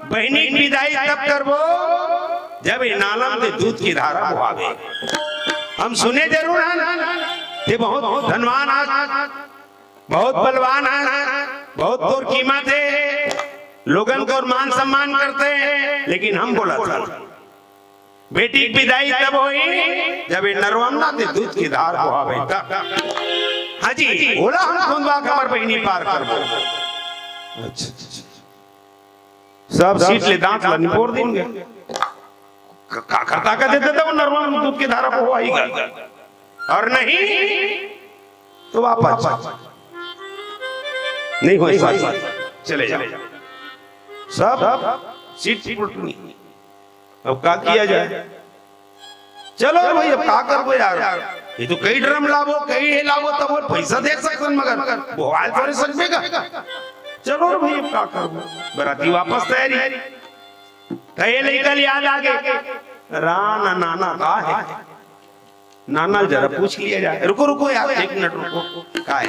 बहिनी के विदाई तब करबो, जब ये नाला में ते दूध की धारा बोहावे। हम सुने जरूर हन, ते बहुत धनवान हस, बहुत बलवान हस, बहुत तोर कीमत हे, लोगन तोर मान सम्मान करथे, लेकिन हम बोलत हन, बेटी के विदाई तब होही, जब ये नरवा में ना ते दूध की धार बोहावे तब। हाँ जी, ओला हम खोंदवा के हमर बहिनी पार करबो। अच्छा, अच्छा। सब सीट ले दांत ला निपोर देंगे। क-, का करता का देते थे वो नरवा में दूध की धारा बोहाही गा। और नहीं तो वापस। नहीं हो ऐसा। चले जाओ। सब सीट उल्टनी। अब का किया जाए? चलो भाई, अब का करबो यार, ये तो कई ड्रम लाबो, कई ये लाबो, तब वो पैसा दे सकतन, मगर बोहाय थोरे सकबे का। चलो रे भाई, अब का करबो, बराती वापस तैयारी। त ये लइका ल याद आगे, "राना, नाना का हे?" नाना ल जरा पूछ लिया जाए। रुको, रुको यार, एक मिनट रुको, का हे?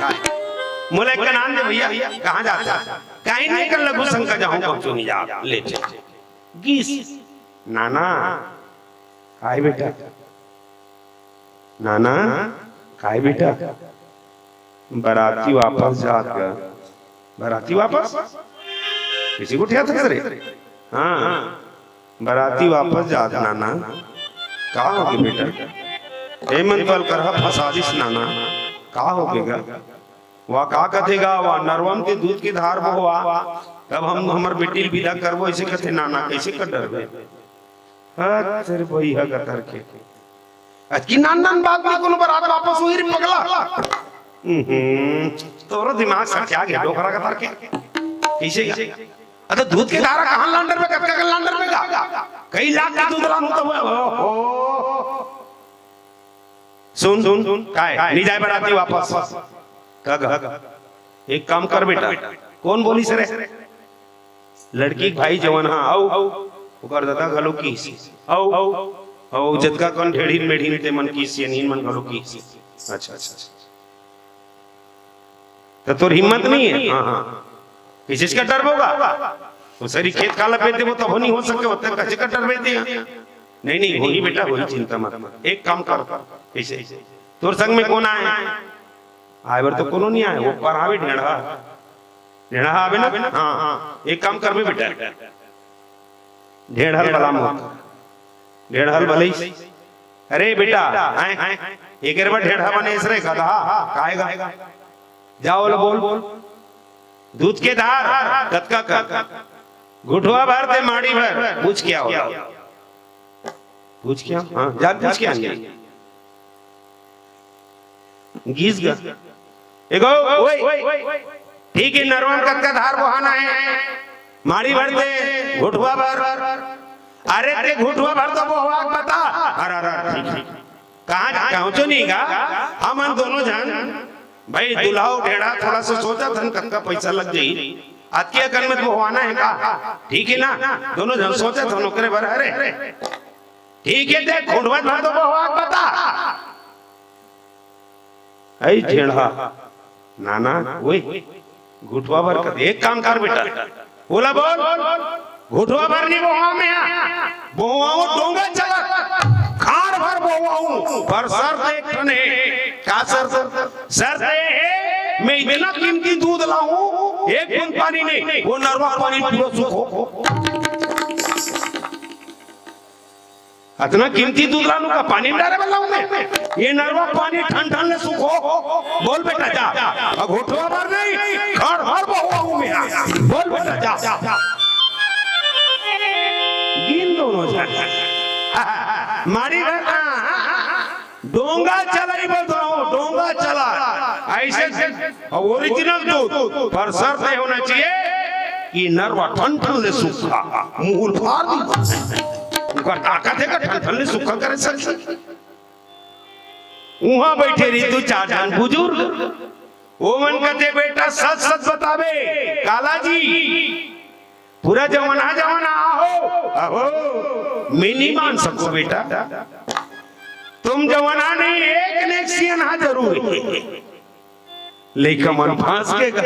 मोला एक नान दे भैया, कहाँ जाता है? कहीं नहीं कर लघु शंका जाहूं पहुंचो नहीं जा, ले चल। गीस। नाना, काय बेटा? नाना, काय बेटा? बराती वापस जात गा। बराती वापस? किसी को ठेत रे? हाँ, बराती वापस जात नाना। का होगे बेटा? ए मन तो अलकरहा फंसा दिस नाना। का होगे गा? वा का कथे गा, वा नरवा म ते दूध के धार बोहवा, तब हम हमर बेटी ल विदा करबो, अइसे कथे नाना, कइसे कर डरबे? हत तेरे भैया गतर के। अतकी नान नान बात में कोनो बरात वापस होही रे पगला। हम्म, तोरो दिमाग सठिया गे डोकरा गतर के। कइसे गा? अरे दूध के धारा कहाँ लान डरबे, कतका के लान डरबे गा? कई लाख के दूध लानहूं तब, ओहो। सुन, सुन, काय? नहीं जाय बराती वापस। का गा? एक काम कर बेटा। कौन बोलिस रे? लड़की के भाई जवन हा, अउ ओकर ददा घलो किहिस। अउ, अउ जतका कन ढेढ़िन मेढ़िन ते मन किहिस, सियनहिन मन घलो किहिस। अच्छा, अच्छा, अच्छा। तो तोर हिम्मत नहीं है? हाँ, हाँ। किसी चीज का डर होगा? वो सारी खेत काला बेच देबो, तब नहीं हो सके, होते कैसे का डर बेच दिया? नहीं, नहीं, वही बेटा, वही, चिंता मत कर। एक काम कर, कैसे? तोर संग में कौन आए? आए बर तो कोनो नहीं आए, वो पर आवे ढेढ़ा। ढेढ़ा आवे ना? हाँ, हाँ। एक काम करबे बेटा, ढेढ़ा ल बला मोर। ढेढ़ा ल बलई। अरे बेटा, आए, आए, एक बार ढेढ़ा बने इसरे गधा, काहेगा? जाओ लो बोल, दूध के धार कतका कर, घुटवा भर ते माड़ी भर, पूछ क्या हो? पूछ क्या? हाँ, जान पूछ क्या? गीस गा। एगो, ओए, ठीक है, नरवा म कतका धार बोहाना है? माड़ी भर ते घुटवा भर। अरे ते घुटवा भर तो बोहवा के बता। अरे, अरे, ठीक, ठीक। कहाँ जा, पहुँचो नहीं गा? हमन दोनों झन, भाई, दुल्हा अउ ढेढ़ा थोड़ा सा सोचत हन, कतका पैसा लग जाई। अतकी अकन में तो बोहवाना है का? ठीक है ना? दोनों झन सोचत हन ओकरे बर। अरे, ठीक है, ते घुटवा भर तो बोहवा के बता। ऐ ढेढ़ा, नाना, ओए, घुटवा भर कर, एक काम कर बेटा, बोला बोल, घुटवा भर नहीं बोहवांव मैं, बोहवांव डोंगा चला, खाड़ भर बोहवांव, पर शर्त एक ठन हे। का शर्त? शर्त ये हे, मैं इतना कीमती दूध लाहूं, एक बूंद पानी नहीं, वो नरवा पानी पूरा सूखो। अतना कीमती दूध लानू का पानी में डारे वाला हूँ मैं? ये नरवा पानी ठन ठन ले सूखो। बोल बेटा जा। अब घुटवा भर नहीं, खाड़ भर बोहवांव मैं। बोल बेटा जा। गीस दोनों झन। माड़ी भर, हाँ, हाँ, हाँ। डोंगा चलाई बोल रहा हूँ, डोंगा चला। ऐसे अब ओरिजिनल दूध, पर शर्त ये होना चाहिए कि नरवा ठन ठन ले सूखा, मुंह फाड़ दी। उनका ताकत हे का ठन ठन ले सूखा करे सक? उहाँ बैठे रही दू चार झन बुजुर्ग, वो मन कहते, "बेटा, सच सच बताबे, काला जी, पूरा जमाना जमाना आहो, आहो, मैं नहीं मान सकूं बेटा, तुम जमाना नहीं, एक ने एक सियान हा जरूर है।" लइका मन फांस के गा।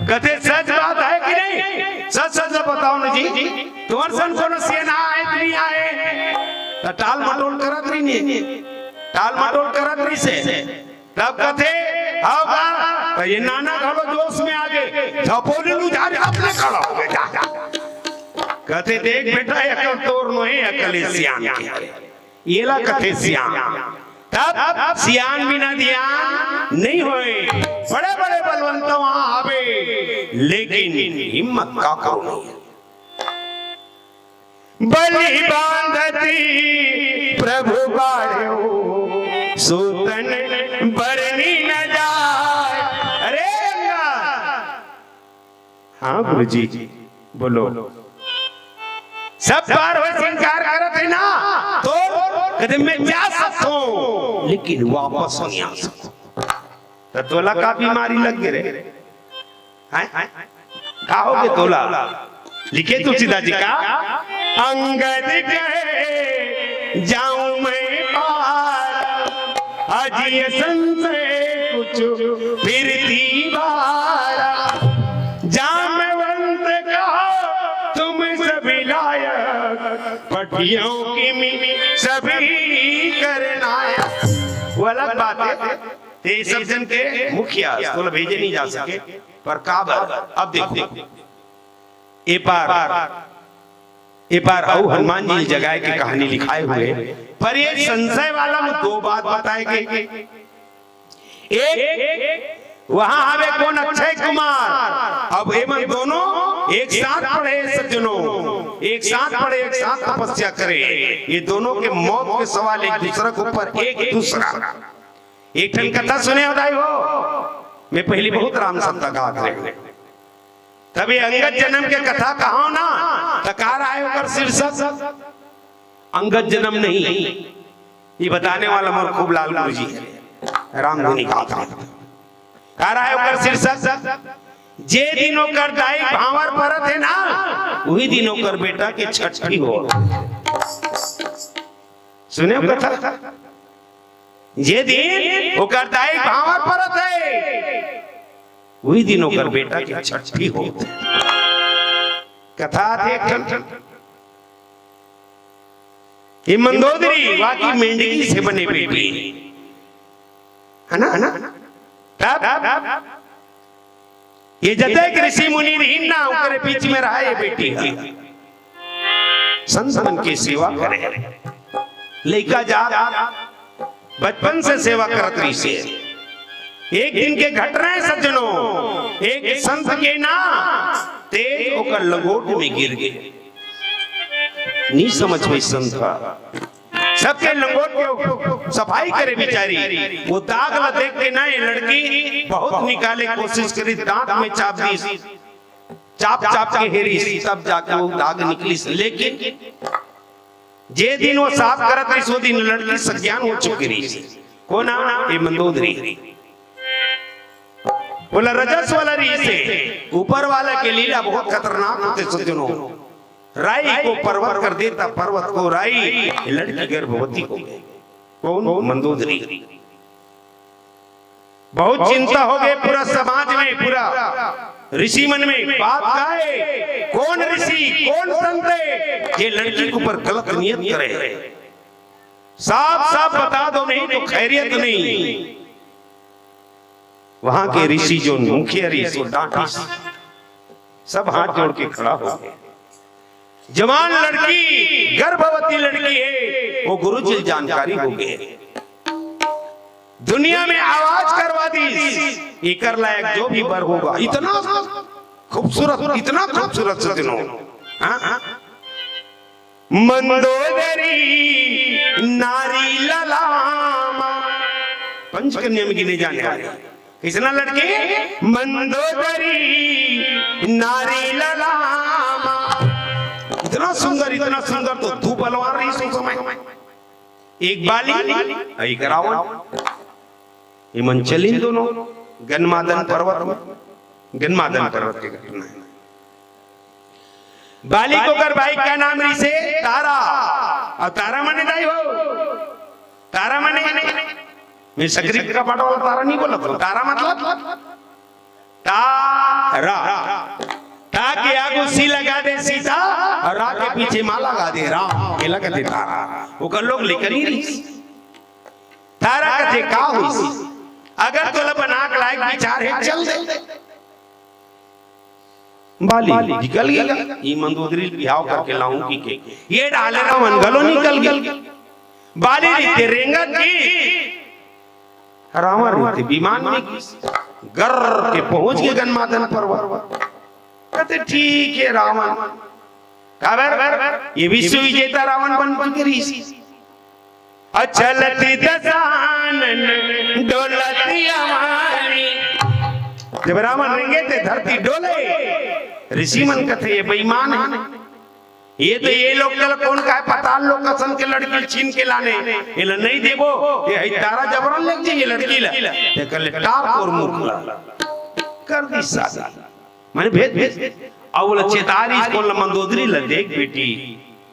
कथे, "सच बात है कि नहीं? सच सच बताओ ना जी, तुम्हारे सन कोनो सियान आए कि नहीं आए?" त टाल मटोल करत रही ने, टाल मटोल करत रही से। तब कथे, "हाव का?" त ये नाना घलो जोश में आ गे, झपोली लू जा रे, अपने खड़ा हो गे, जा, जा। कथे, "देख बेटा, अकल तोर नोहे, अकल ये सियान के।" येला कथे सियान। तब सियान बिना धियान नहीं होए। बड़े बड़े बलवंत वहां आवे, लेकिन हिम्मत काकरो नहीं। बलि बांधति प्रभु बाढ़ो, सो तन बरनि न जाय। अरे अंगद, हाँ गुरुजी, बोलो। सब पार होय, इनकार करत हे ना, तो कदम में जा सकथो, लेकिन वापस नहीं आ सकथो। त तोला का बीमारी लग गे रे? हैं? का हो गे तोला? लिखे तुलसीदास जी का, "अंगद कहे जाऊं मैं पार, अजिय संशय कुछ फिर दीवारा। जामवंत कहो तुम सभी लायक, पठियों की मी सभी कर नायक।" वो अलग बात है, ते सब जन के मुखिया, तोला भेजे नहीं जा सके, पर काबर? अब देखो, ए पार, ए पार अउ हनुमान जी जगाए के कहानी लिखाए हुए, पर ये संशय वाला में दो बात बताए गए। एक, वहां हवे कोन, अक्षय कुमार। अब एमन दोनों एक साथ पढ़े सज्जनों, एक साथ पढ़े, एक साथ तपस्या करे। ये दोनों के मौत के सवाल एक दूसरा के ऊपर, एक दूसरा। एक ठन कथा सुने हो दाई हो, मैं पहली बहुत राम सत्ता गात रहे। तब ये अंगद जन्म के कथा कहा ना, त का रहा है ओकर शीर्षक? अंगद जन्म नहीं, ये बताने वाला मोर खूब लाल गुरु जी है, रामधुनी गात रहे। का रहा है ओकर शीर्षक? जे दिन ओकर दाई भांवर परत है ना, वही दिन ओकर बेटा के छठी हो। सुने हो कथा? जे दिन ओकर दाई भांवर परत है, उही दिन ओकर बेटा के छट्ठी होत हे। कथा आथे एक ठन, ये मंदोदरी वाकी मेंढकी से बने बेटी हे ना, है ना? तब ये जतेक ऋषि मुनि रहिन ना, ओकरे बीच में रहा ये बेटी ह। संत मन के सेवा करे, लइका जात बचपन से सेवा करत रहिसे। एक दिन के घटना हे सज्जनों, एक संत के ना तेज ओकर लंगोट में गिर गे। नी समझ पाइस संत ह। सबके लंगोट के सफाई करे बिचारी, वो दाग ला देख के ना ये लड़की बहुत निकाले कोशिश करिस, दांत में चाप दिस, चाप चाप के हेरिस, तब जाके वो दाग निकलिस। लेकिन जे दिन वो साफ करत रहिस, वो दिन लड़की सज्ञान हो चुकी रहिस। कोन हा? ये मंदोदरी। बोला रजस वाला रहिसे। ऊपर वाला के लीला बहुत खतरनाक होथे सज्जनों। राई को पर्वत कर देता, पर्वत को राई। ये लड़की गर्भवती हो गई। कोन? मंदोदरी। बहुत चिंता हो गई पूरा समाज में, पूरा ऋषि मन में। बात का हे? कोन ऋषि, कोन संत हे, ये लड़की के ऊपर गलत नियत करे? साफ साफ बता दो, नहीं तो खैरियत नहीं। वहां के ऋषि जो मुखिया रहिस, वो डांटिस, सब हाथ जोड़ के खड़ा हो गए। जवान लड़की, गर्भवती लड़की हे, वो गुरुजी ल जानकारी हो गए। दुनिया में आवाज करवा दिस, एकर लायक जो भी बर होगा। इतना खूबसूरत, इतना खूबसूरत सज्जनों। हाँ? मंदोदरी नारी ललामा। पंचकन्या में गिने जाने वाली। किसना लड़की? मंदोदरी नारी ललामा। इतना सुंदर, इतना सुंदर तो दू बलवान रहिस उस समय। एक बाली, एक रावण। ये मन चलिन दोनों गन्मादन पर्वत में। गन्मादन पर्वत के घटना हे। बाली के ओकर बाई के नाम रहिसे तारा। अउ तारा माने दाई हो, तारा माने मैं सकरी का पाटा वाला तारा नहीं बोला, तारा मतलब तारा। ता के आगू सी लगा दे सीता, अउ रा के पीछे मा लगा दे राम, ये लगा दे तारा। ओकर लोग लिखनी रहिस। तारा कथे का होइस? अगर तोला बना के लायक विचार हे, चल दे। बाली निकल गे, ई मंदोदरी बिहाव करके लाऊं कहिके। ये डाले रावण घलो निकल गे। बाली रहिथे रेंगत गिस, रावण रहिथे विमान में गिस, गर्र के पहुंच गे गन्मादन पर्वत। कथे ठीक हे रावण, काबर ये विश्व विजेता रावण बन चुके रहिस। अउ चलत दसानन डोलत अमानी। जब रावण रेंगे ते धरती डोले। ऋषि मन कथे ये बेईमान हे, ये तो ये लोग के कोन काय पताल लोग कसन के लड़की छीन के लाने, एला नहीं देबो, ये हे तारा जबरन लेग जाही ये लड़की ला, ते कर ले टार कोर मुख ला, कर दिस शादी। माने भेज, भेज। अउ ओला चेतारिस कोन ला? मंदोदरी ला, देख बेटी,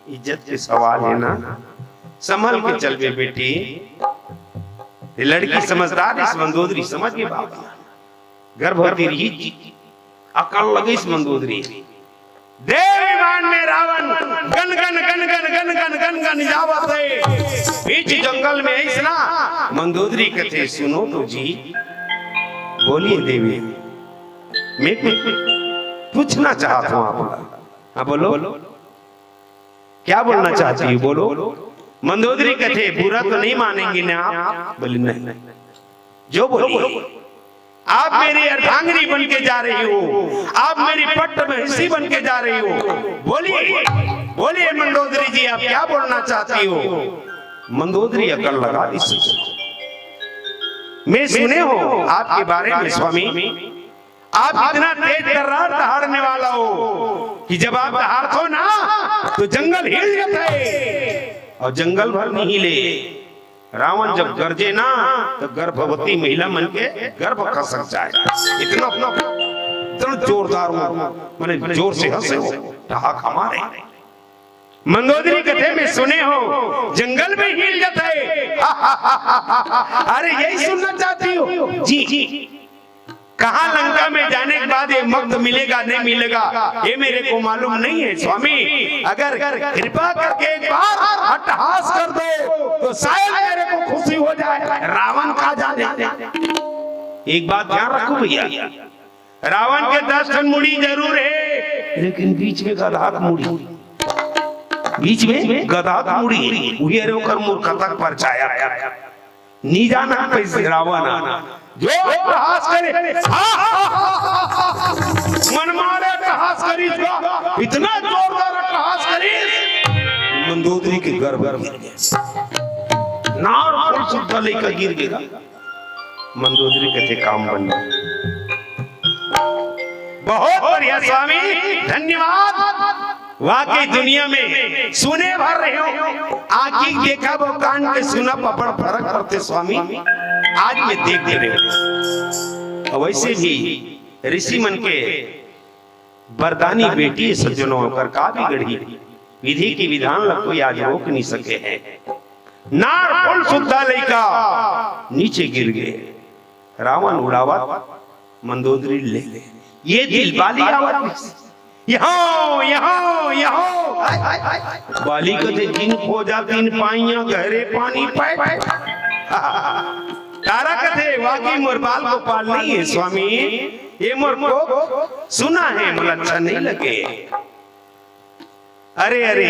इज्जत के सवाल हे ना, संभल के चलबे बेटी। ये लड़की समझदार हे, मंदोदरी समझ गे बाबा। गर्भवती रहिस, अकल लगिस मंदोदरी। देव विमान में रावण गन गन गन गन गन गन गन गन जावत हे। बीच जंगल में अइसना मंदोदरी कथे, सुनो तो जी, बोलिए देवी, मैं कुछ पूछना चाहता हूँ आपका। हाँ, बोलो, क्या बोलना चाहती हो, बोलो। मंदोदरी कथे, बुरा तो नहीं मानेंगी ना आप? बोले, नहीं। जो बोलिए, आप मेरी अर्धांगिनी बन के जा रही हो, आप मेरी पट्ट महिषी बन के जा रही हो, बोलिए, बोलिए मंदोदरी जी, आप क्या बोलना चाहती हो? मंदोदरी अकल लगा दिस। मैं सुने हूं आपके बारे में स्वामी, आप इतना तेज तर्रार दहाड़ने वाला हो कि जब आप दहाड़थो ना तो जंगल हिल जाता है, और जंगल भर नहीं हिले। रावण जब गरजे ना तो गर्भवती महिला मन के गर्भ खसक जाए। इतना, इतना जोरदार वो, माने जोर से हंसे वो, ठहाका मारे। मंदोदरी कथे में सुने हो जंगल में हिल जाता है। अरे यही सुनना चाहती हो जी। कहाँ लंका में जाने के बाद ये मगध मिलेगा, नहीं मिलेगा, ये मेरे को मालूम नहीं है स्वामी। अगर कृपा करके एक बार अट्टहास कर दो तो शायद मेरे को खुशी हो जाए। रावण का जाने। एक बात ध्यान रखो भैया, रावण के दस ठन मुड़ी जरूर है, लेकिन बीच में गधा के मुड़ी, बीच में गधा के मुड़ी, उही अरे ओकर मूर्खता के परछाया। नी जाना पैसे रावण जो अट्टहास करे, मन मारे अट्टहास करिस, इतना जोरदार अट्टहास करिस, मंदोदरी के गर्भ गिर गे। नार फूल सुद्धा लइका गिर गे। मंदोदरी कथे काम बन। बहुत बढ़िया स्वामी, धन्यवाद। वाकई दुनिया में सुने भर रहे हो, आँखी देखा वो कान के सुना, पपड़ फरक करते स्वामी, आज मैं देख रहे हो। वैसे भी ऋषि मन के वरदानी बेटी सज्जनों, ओकर का बिगड़ही, विधि के विधान ला कोई आज रोक नहीं सके है। नार फूल सुद्धा लइका नीचे गिर गे। रावण उड़ावत मंदोदरी ले ले। ये दिल बाली आवत, यहाँ, यहाँ, यहाँ। बाली कथे जिन खोजा तीन पाइयां गहरे पानी पैठ। तारा कथे वाकई मोर बाल गोपाल नहीं है स्वामी, ये मोर को सुना है, मोला अच्छा नहीं लगे। अरे अरे,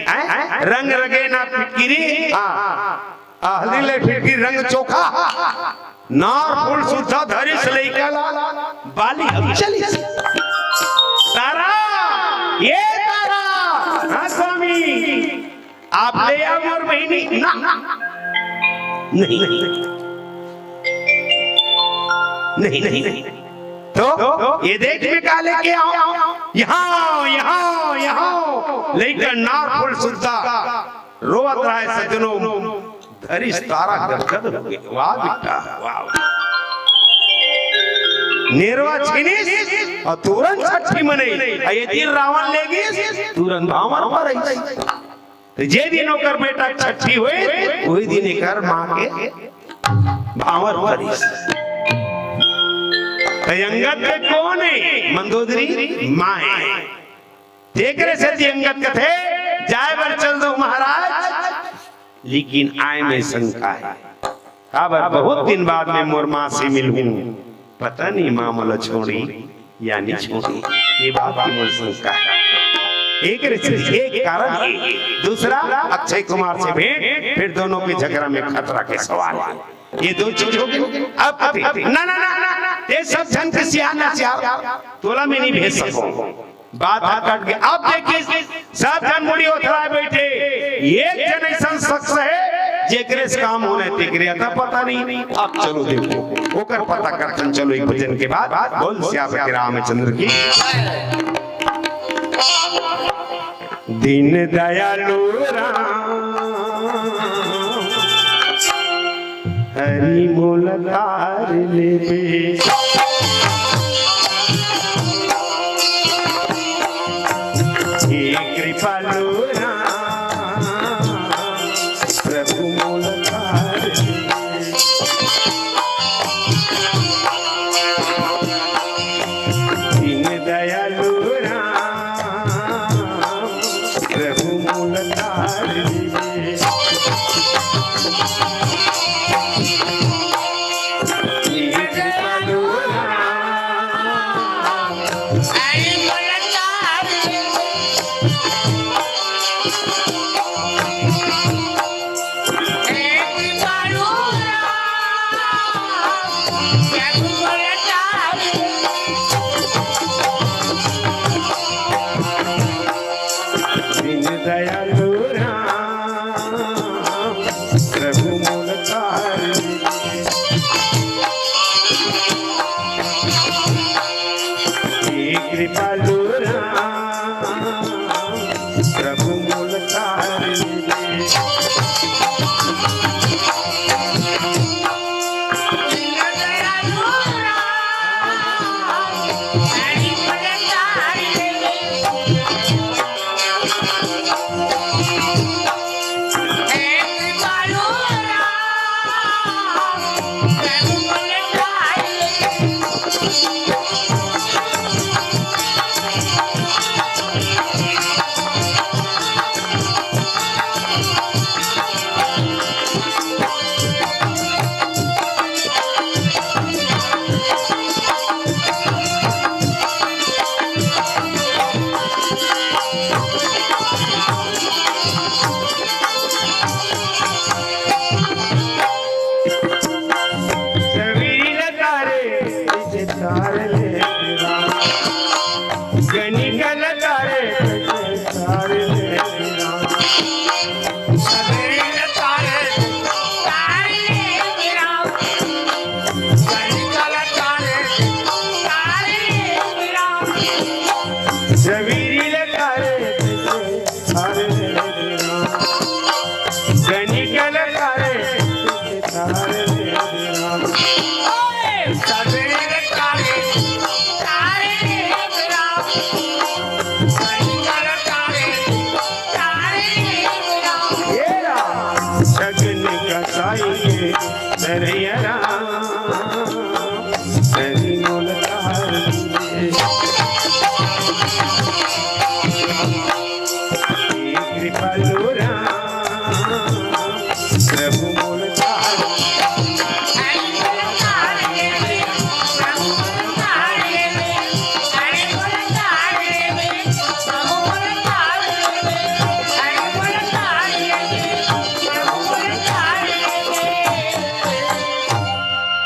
हैं? रंग रगे ना फिटकिरी, हाँ, हल्दी ले फिटकिरी रंग चोखा, नार फूल सुद्धा धरिस लइका ला, बाली अब चलिस। तारा, ये तारा, हाँ स्वामी, आप ले आओ मोर बहिनी ना, नहीं, नहीं, नहीं, नहीं। तो ये देख मैं का लेके आऊं, यहाँ, यहाँ, यहाँ लइका नार फूल सुद्धा रोवत रहा है सज्जनों, धरिस तारा गदगद हो गए। वाह बेटा, वाह। नेरवा छीनिस और तुरंत छट्ठी मनई। आ ये दिन रावण ले गिस, तुरंत भांवर पर आई। तो जे दिन ओकर बेटा छट्ठी होय, वही दिन एकर माँ के भांवर परिस। तो अंगद के कोन है? मंदोदरी माँ है। तेकरे सेती अंगद कथे, "जाय बर चल दो महाराज, लेकिन आय में शंका है।" काबर बहुत दिन बाद में मोर माँ से मिलहूँ, पता नहीं माँ मोला छोड़ी या नहीं छोड़ी, ये बात की मोर शंका है। एक रिश्ते, एक कारण है, दूसरा अक्षय कुमार से भेंट, फिर दोनों के झगड़ा में खतरा के सवाल है। ये दो चीज हो गई। अब, अब ना, ना, ना, ना, ये सब झन के सियान ना सियान, तोला मैं नहीं भेज सकूं। बात ह कट गया। अब देखिए, सब झन मुड़ी ओथराए बैठे, एक झन ऐसा शख्स है जेकरे से काम होना है, तेकरे अता पता नहीं। अब चलो देखो, ओकर पता करथन। चलो एक भजन के बाद बोल सियापति रामचंद्र की। दीन दयालु राम हरि मोल तार लेबे। हे कृपालु राम, प्रभु मोल तार लेबे। दीन दयालु राम, प्रभु मोल तार लेबे। दीन दयालु राम, प्रभु मोल तार लेबे। हे कृपालु राम, प्रभु मोल तार लेबे। सगले तारे, तारे मेरा, सही कर तारे, तारे मेरा। हे राम, सगन कसाई के सरैया राम, सही मोल तारे। हे कृपालु राम, प्रभु मोल तारे।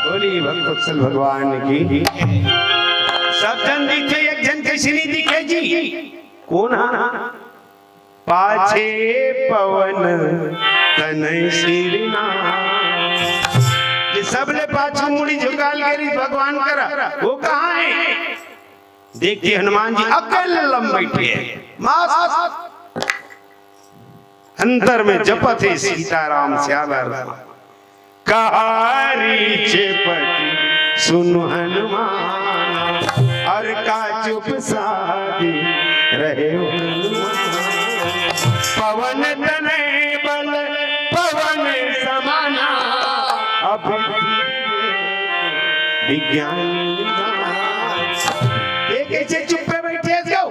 बोलिए भक्तवत्सल भगवान की। सब झन दिखे, एक झन कइसे नहीं दिखे जी? कोन हा? पाछे पवन तनय सिरनाथ। ये सबले पाछू मुड़ी झुकाल के रही भगवान करा, वो कहाँ है? देखिए हनुमान जी अकेले लम बैठे हैं, मस्त अंतर में जपत है सीताराम श्याम राम। कहारी चेपत सुनु हनुमान, और का चुप सादे रहे हो हनुमान। पवन तनय बल पवन समाना, अब विज्ञान। ये कैसे चुप्पे बैठे हो?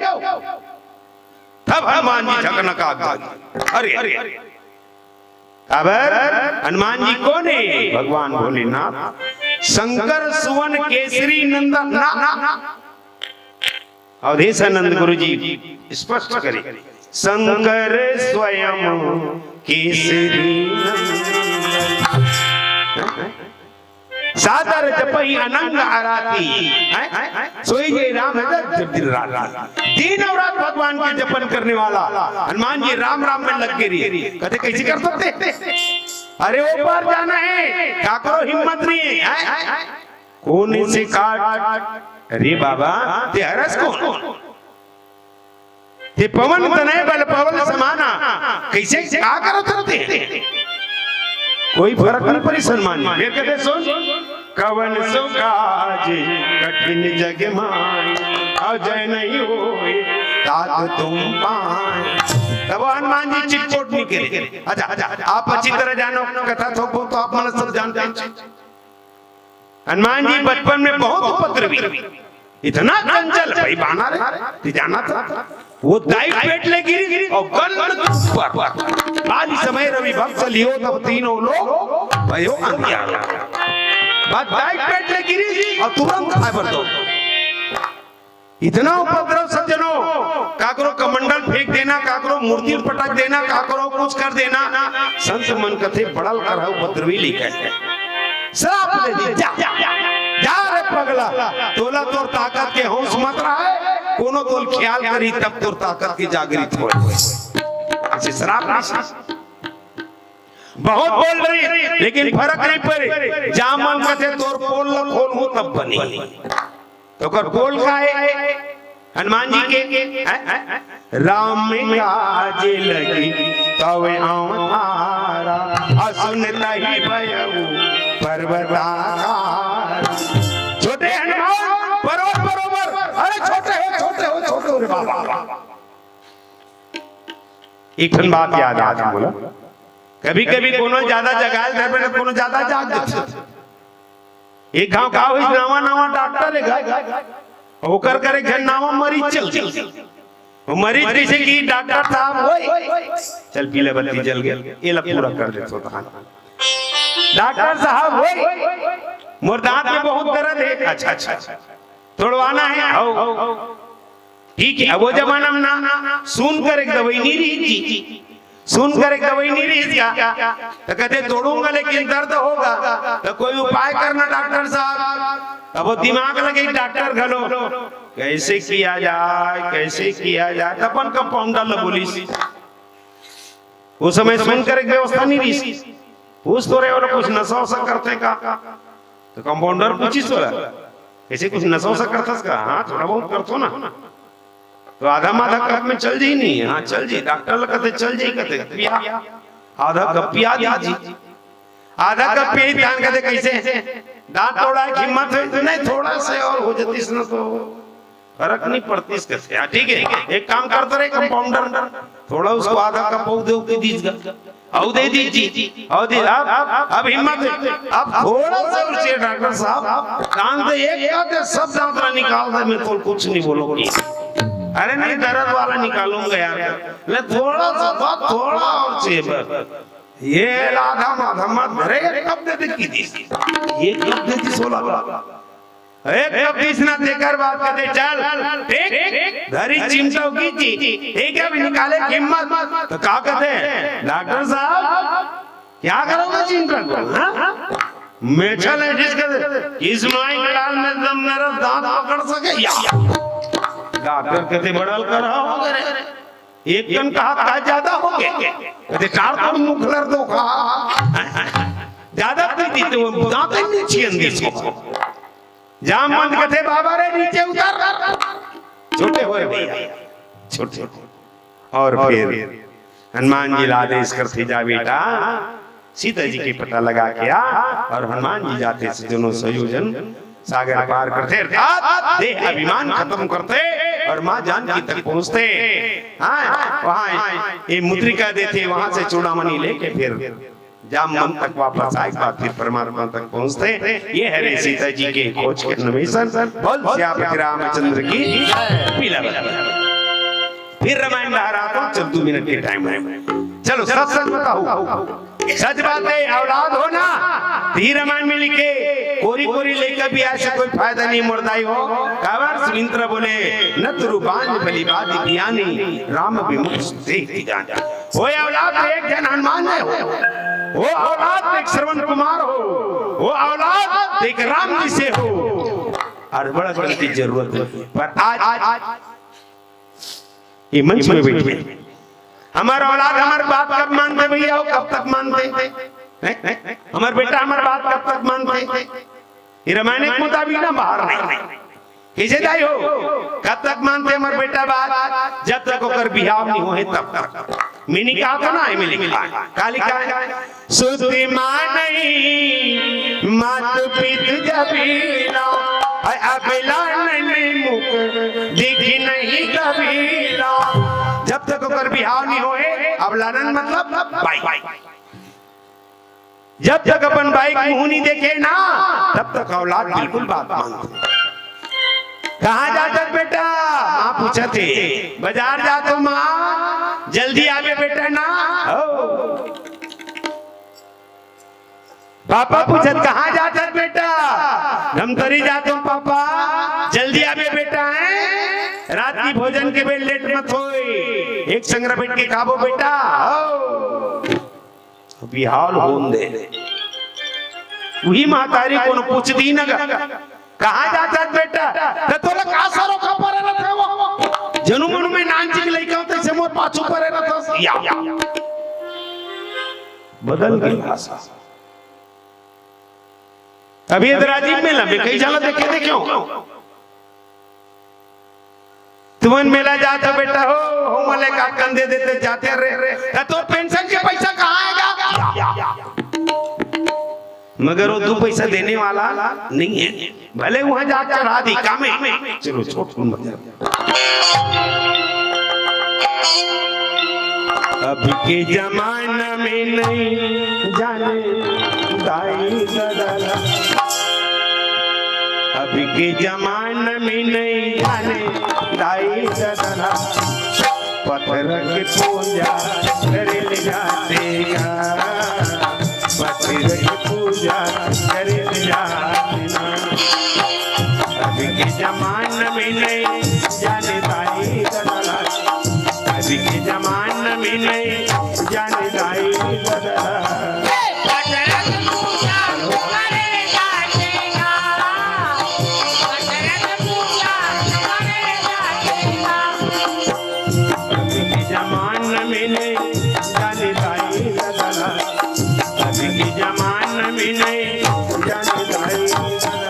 तब हनुमान जी झकनका गए। अरे, अरे, काबर हनुमान जी कोन हे? भगवान भोलेनाथ, शंकर सुवन केसरी नंदन। ना, ना, ना। अवधेशानंद गुरु जी स्पष्ट करे, शंकर स्वयं केसरी नंदन। सादर जपहि अनंग आराती, हैं? सोई जे राम है जब दिन रात। दिन और रात भगवान के जपन करने वाला हनुमान जी राम राम में लग के रही। कहते कैसे कर सकते? अरे वो पार जाना है, काकरो हिम्मत नहीं है, हैं? कौन से काट? अरे बाबा, ते हरस कौन? ते पवन तनय बल पवन समाना, कैसे का करत रहते? कोई फरक नहीं पड़ी हनुमान जी। फिर कहते सुन, कवन सो काज कठिन जग माय, अवध नहीं होय तात तुम पाय। तब हनुमान जी चिटपोट नहीं करे। अच्छा, अच्छा, आप अच्छी तरह जानो कथा थोपो तो आप मन सब जानते हैं। हनुमान जी बचपन में बहुत उपद्रवी, इतना चंचल भाई बानर है, ते जाना था। वो दाई पेट ले गिरी और गल ऊपर। आदि समय रवि भक्त लियो तब तीनों लोग भयो अंधियारो। बस दाई पेट ले गिरी और तुरंत आए बरदो। इतना उपद्रव सज्जनों, काकरो कमंडल फेंक देना, काकरो मूर्ति पटक देना, काकरो कुछ कर देना, संत मन कथे बड़ल कर उपद्रवी लिखे। श्राप दे दी, जा, जा रे पगला, तोला तोर ताकत के होश मत रहे, कोनो तोल ख्याल करी तब तोर ताकत के जागृत होय। ऐसे श्राप नहीं। बहुत बोल रही, लेकिन फरक नहीं पड़े। जा मन कथे तोर पोल ल खोलहूं तब बनी। तो ओकर पोल का है? हनुमान जी के, हैं? राम काज लगी तब अवतारा, असुन तही भयउ पर्वताकार। छोटे हनुमान पर्वत बरोबर, अरे छोटे हो, छोटे हो, छोटे हो रे बाबा। एक ठन बात याद आत हे मोला, कभी कभी कोनो ज्यादा जगाल धरबे ना, कोनो ज्यादा जाग जाथे। एक घांव का होइस, नवा नवा डॉक्टर हे गा, ओकर करे घर नवा मरीज चल गे। वो मरीज कइसे कि डॉक्टर साहब, ओए, चल पीला बत्ती जल गे, एला पूरा कर देथों तहां। डॉक्टर साहब, ओए, मोर दांत में बहुत दर्द हे। अच्छा, अच्छा, अच्छा। तोड़वाना हे? हव। ठीक हे, अब वो जमाना में ना सून कर एक दवाई नहीं रही थी, सून कर एक दवाई नहीं रही थी, तो कहते तोड़ूंगा लेकिन दर्द होगा, तो कोई उपाय करना डॉक्टर साहब। अब वो दिमाग लगे डॉक्टर घलो, कैसे किया जाए, कैसे किया जाए, तो अपन कंपाउंडर ल बोलिस। उस समय सून कर एक व्यवस्था नहीं रही। पूछ तो रहे हो कुछ नशा वशा करते का, तो कंपाउंडर पूछिस तोला, कैसे कुछ नशा वशा करथस का? हाँ, थोड़ा बहुत करथों ना। तो आधा माधा कप में चल जाही नहीं? हाँ, चल जाही। डॉक्टर ल कथे चल जाही, कथे पिया, आधा कप पिया दीजिए। आधा कप पिया ही, तहां कथे कैसे? दांत तोड़ा के हिम्मत हे, नहीं, थोड़ा से और हो जातिस ना तो फरक नहीं पड़तिस कथे। हाँ, ठीक है, एक काम करता रहे कंपाउंडर, थोड़ा उसको आधा कप अउ दे के दीजिएगा, अउ दे दीजिए, अउ दे, अब, अब हिम्मत है, अब थोड़ा सा उठिए डॉक्टर साहब, दांत एक का दे, सब दांत ना निकाल दे, मैं तो कुछ नहीं बोलो कि, अरे नहीं, दर्द वाला निकालूंगा यार, मैं थोड़ा सा, बहुत थोड़ा और चाहिए बस। ये आधा माथा मत धरे, एक कप दे दे की दी, एक कप दे दी सोला। एक कप दीस ना, तेकर बाद कथे, "चल, ठीक, धरी चिमटा की जी, ठीक है, अभी निकाले हिम्मत।" तो का कथे, "डॉक्टर साहब, क्या करोगे चिमटा को, हाँ? मेछा नहीं जिसके, इस माई के लाल में दम मेरा दांत पकड़ सके या?" डॉक्टर कथे, "बड़ल कर हो रे, एक कन कहा का ज्यादा हो गए?" कथे, "चार कन मुखलर दो का ज्यादा पी दी तो दांत नहीं छियन दी इसको।" जामवंत कथे, "बाबा रे, नीचे उतर, छोटे होए भैया, छोटे।" और फिर हनुमान जी ला आदेश करथे, "जा बेटा, सीता जी के पता लगा के आ।" और हनुमान जी जाथे, सज्जनों, सयोजन सागर पार करथे, अर्थात देह अभिमान खत्म करथे और माँ जानकी तक पहुंचथे। हाँ, वहाँ ये मुद्रिका देथे, वहां से चूड़ामणि लेके फिर जामवंत तक वापस आए, एक बार फिर परमात्मा तक पहुंचथे। ये हरे सीता जी के खोज के अन्वेषण। बोल सियापति रामचंद्र की। पीला बत्ती। फिर रामायण दोहराता हूँ, चल, दो मिनट के टाइम है। चलो, सच सच बताओ, सच बात है, औलाद हो ना, तो ही रामायण में लिखे, कोरी कोरी लेकर भी ऐसे कोई फायदा नहीं, मुर्दाई हो। काबर सुमित्रा बोले, "न तुरु बांझ बलि बाधि बियानी, राम विमुख देख जान।" वो औलाद तो एक जन हनुमान है हो, वो औलाद तो एक श्रवण कुमार हो, वो औलाद तो एक राम जी से हो। और बड़ा गलती जरूरत है, पर आज, आज ये मंच में बैठे हमारा औलाद हमारे बात कब मानते भैया, हो कब तक मानते? हैं? हमारे बेटा हमारे बात कब तक मानते? ये रामायण के मुताबिक ना बाहर नहीं। कैसे दाई हो? कब तक मानते हमारे बेटा बात? जब तक ओकर बिहाव नहीं होए तब तक। मैंने कहा था ना, एमे लिखा है। का लिखा है? "सुत मानई मात पित जबीला, है अबला नन्ही मुख दिखि नहीं कबीला।" जब तक ओकर बिहाव नहीं होए, अबला नन्ही मतलब बाई। जब तक अपन बाई के मुंह नहीं देखे ना, तब तक औलाद बिल्कुल बात मानथे। "कहाँ जाथस बेटा?" माँ पूछथे। "बाजार जाथों माँ, जल्दी आबे बेटा ना।" हो। पापा पूछथे, "कहाँ जाथस बेटा?" "धमतरी जाथों पापा।" "जल्दी आबे बेटा, हैं? रात के भोजन के बेर लेट मत होए, एक संग बैठ के खाबो बेटा।" हो। बिहाव होन दे। उही महतारी कोनो पूछ दिही न गा, "कहाँ जाथस बेटा?" "त तोला का सरोखा परे रथे वो? जनु मनु में नानची के लइका हों तइसे मोर पाछू परे रथस।" या। बदल गे भाषा। अभी इधर राजीव मेला में कई झन ला देखे, देखे हो। तुमन मेला जाथो बेटा हो, हो मले का कंधे देते जाते रे। त तोर पेंशन के पैसा कहाँ आएगा? मगर वो दो पैसा देने वाला नहीं है, भले वहां जा चढ़ा दी कामे। चलो, छोट कौन बता। अभी के जमाना में नहीं जाने दाई ददा ला। अभी के जमाना में नहीं जाने दाई ददा ला। पत्थर के पूजा करे ले जाते का। पत्थर के पूजा करे ले जाते ना। अभी के जमाना में नहीं जाने दाई ददा ला। अभी के जमाना में नहीं जाने दाई ददा ला। अभी के जमाना में नहीं जाने दाई ददा ला। अभी के जमाना में नहीं जाने दाई ददा ला।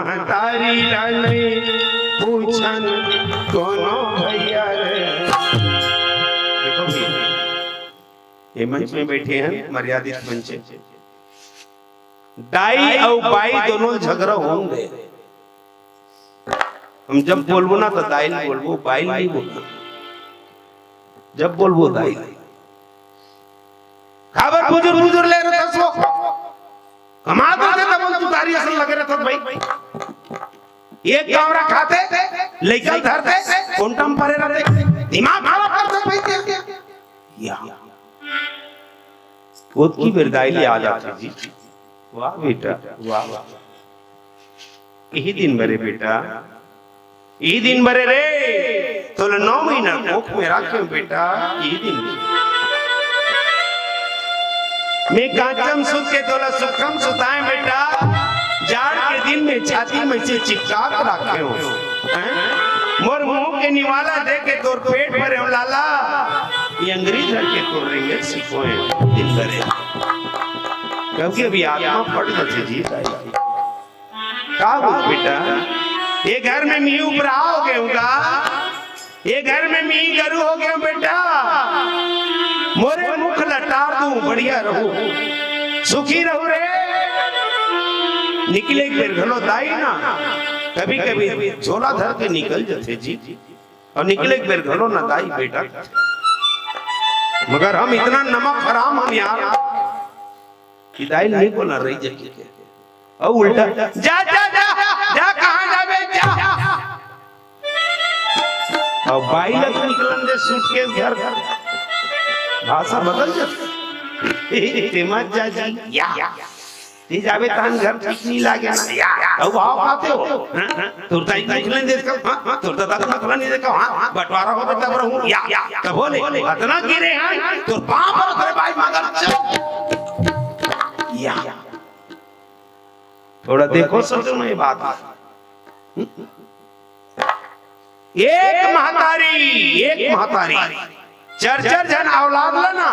महतारी ला नहीं पूछन कोनो भैया रे। देखो भैया, ये मंच में बैठे हैं मर्यादित मंच, दाई अउ बाई दोनों झगड़ा होन दे। हम जब बोलबो ना तो दाई ल बोलबो, बाई ल नहीं बोलना। जब बोलबो दाई ल। काबर बुजुर बुजुर ले रहे तसो। कमात रहे तब तुतारी असन लगे रहत भाई। एक कामरा खाते, लइका ल धरते, कोंटा म परे रहते। दिमाग खराब करते भाई। या। ओतकी बेर दाई ल याद आथे जी। वाह बेटा, वाह, वाह। इही दिन बरे बेटा, इही दिन बरे रे, तोला नौ महीना कोख में राखेंव बेटा, इही दिन। मैं कांचम सुत के तोला सुखम सुताएंव बेटा, जाड़ के दिन में छाती में से चिपका के राखेंव। हैं? मोर मुंह के निवाला दे के तोर पेट भरेंव लाला, ये अंगरी धर के तोर रेंगत सिकोएंव दिन बरे। क्योंकि अभी आत्मा फट जाथे जी दाई। का हो बेटा, ये घर में मी उपराहा हो गेंव का? ये घर में मी गरू हो गेंव बेटा? मोरे मुख ल टार दूं, बढ़िया रहू, सुखी रहू रे। निकले एक बेर घलो दाई ना, कभी कभी झोला धर के निकल जाथे जी, अउ निकले एक बेर घलो ना दाई बेटा। मगर हम इतना नमक हराम हन यार, कि दाई ल नहीं बोलना रही जाके। अउ उल्टा, जा, जा, जा, जा, कहाँ जाबे, जा। अउ बाई ल तो निकलन दे सूटकेस घर, घर। भाषा बदल जाथे। ते मत जा जी, या। ते जाबे तहन घर ठीक नहीं लागे ना, या। अउ भाव खाते हो। हाँ, हाँ। तोर दाई ल निकलन दे, हाँ, हाँ। तोर दादा ल निकलन नहीं दे, हाँ, हाँ। बंटवारा होबे तब रहूं, या, या। तब बोले, अतना गिरे हैं, तोर पाँव परत हंव रे बाई मगर चल। या। थोड़ा देखो सजनो ये बात। एक महतारी, एक महतारी, चार चार झन औलाद ल ना,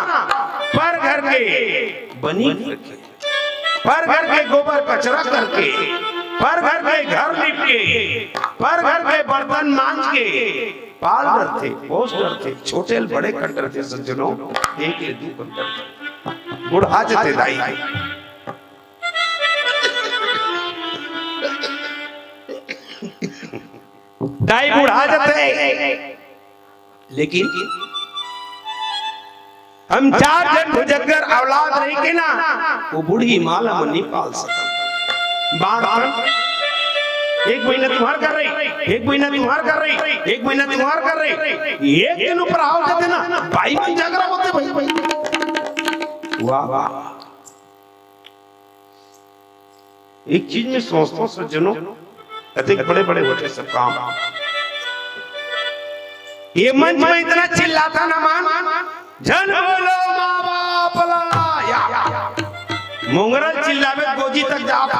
पर घर के बनी करके, पर घर के गोबर कचरा करके, पर घर के घर लिप के, पर घर के बर्तन मांज के पाल डरथे, पोस डरथे, छोटे ल बड़े कर डरथे सज्जनो, एक ले दू कर डरथे। बुढ़ा जथे दाई। दाई बुढ़ा जथे, लेकिन हम चार झन भुजंगर औलाद रहिके ना, वो बूढ़ी माँ ल हमन नइ पाल सकन। बांटथन, एक महीना तुम्हार कर रही, एक महीना तुम्हार कर रही, एक महीना तुम्हार कर रही, एक दिन ऊपर हो जाथे ना, बाई मन झगड़ा होथे भाई, भाई। वाह, वाह। एक चीज में सोचथंव सज्जनो, अतेक बड़े-बड़े होथे सब काम। ये मंच में इतना चिल्लाथन हमन, झन बोलो माँ बाप ला। या, मोंगरा ल चिल्लाबे गोजी तक जात।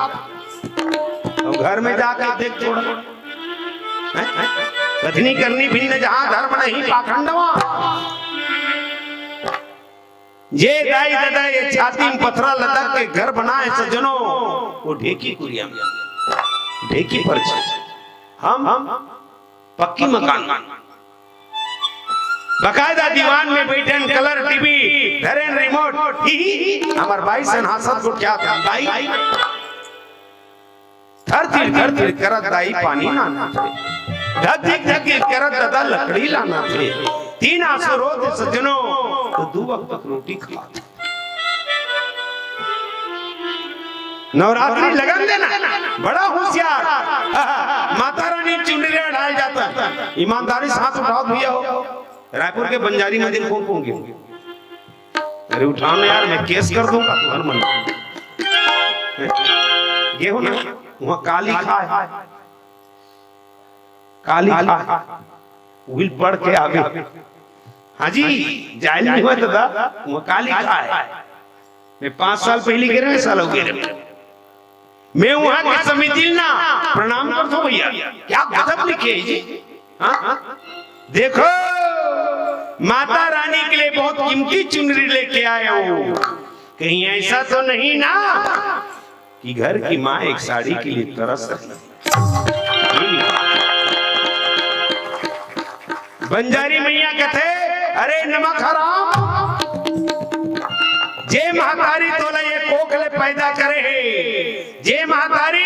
अउ घर में जाके देख थोड़ा। हैं? हैं? कथनी करनी भिन्न जहाँ धर्म नहीं पाखंडवा। जे दाई ददा ये छाती में पथरा लदक के घर बनाए सज्जनो, वो ढेकी कुरिया में, ढेकी परछी। हम, हम पक्की मकान। बकायदा दीवान में बैठन, colour टीवी धरेन, remote, ही, ही, ही, हमर बाई सन हांसत गोठियात, बाई। थरथिर थरथिर करत दाई पानी लानथे, धकधिक धकधिक करत ददा लकड़ी लानथे। तीन आंसू रोत सज्जनो, तो दू वक्त रोटी खात। नवरात्रि लगन देना, बड़ा होशियार। माता रानी चुनरी ओढ़ाए जाता। ईमानदारी से हाथ उठाओ भैया हो। रायपुर के बंजारी मंदिर कौन कौन गए? अरे उठाओ ना यार, मैं case कर दूंगा तुम्हारे मन। गए हो ना, वहाँ काली खाए, काली खाए, will पढ़ के आवे। हाँ जी, जाए नहीं हुआ दादा, वहाँ काली खाए। मैं पाँच साल पहले गिरे, साल हो गए। मैं वहां के समिति ल ना प्रणाम करथंव भैया, क्या गजब लिखे हे जी। हाँ? देखो, माता रानी के लिए बहुत कीमती चुनरी लेके आए हो, कहीं ऐसा तो नहीं ना कि घर की माँ एक साड़ी के लिए तरस रही है। बंजारी मैया कथे, "अरे नमक हराम, जे महतारी तोला ये कोख ले पैदा करे हे, जे महतारी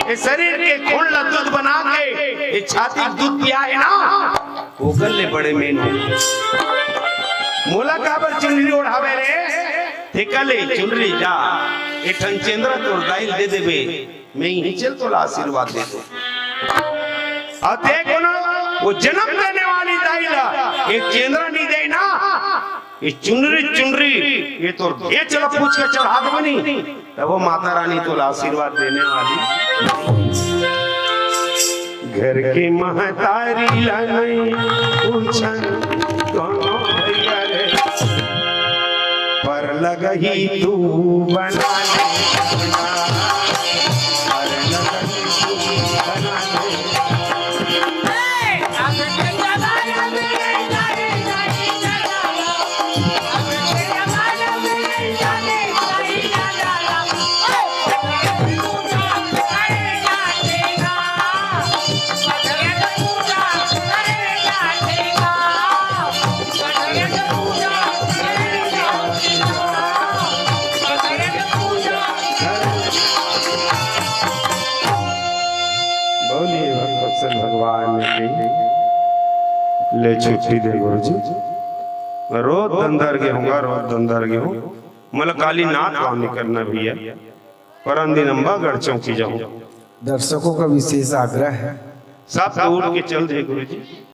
ये शरीर के खून ला दूध बना के ये छाती के दूध पिया हे ना, ओकर ले बड़े मैं नोहूं। मोला काबर चुनरी ओढ़ावे रे? तेकर ले चुनरी जा, एक ठन चेंदरा तोर दाई ल दे देबे।" मैं इही चल तोला आशीर्वाद दे दूं। अउ ते कोनो वो जन्म देने वाली दाई ला एक चेंदरा नहीं दे ना, ये चुनरी, चुनरी, ये तो बेच ला पूछ के चढ़ा दे बनी, तब वो माता रानी तोला आशीर्वाद देने वाली। घर के महतारी ला नहीं पूछन कोनो भैया रे, पर लगही तू बना ले, पर लगही तू बना ले। बोलिए भगवत्सल भगवान की। ले छुट्टी दे गुरुजी, रोज दंदर गे हूं, रोज दंदर गे हूं। मला काली नाथ वाव नहीं करना भैया, परन दिन अम्बागढ़ चौकी जाहूं। दर्शकों का विशेष आग्रह है। सब तो उठ के चल दे गुरुजी।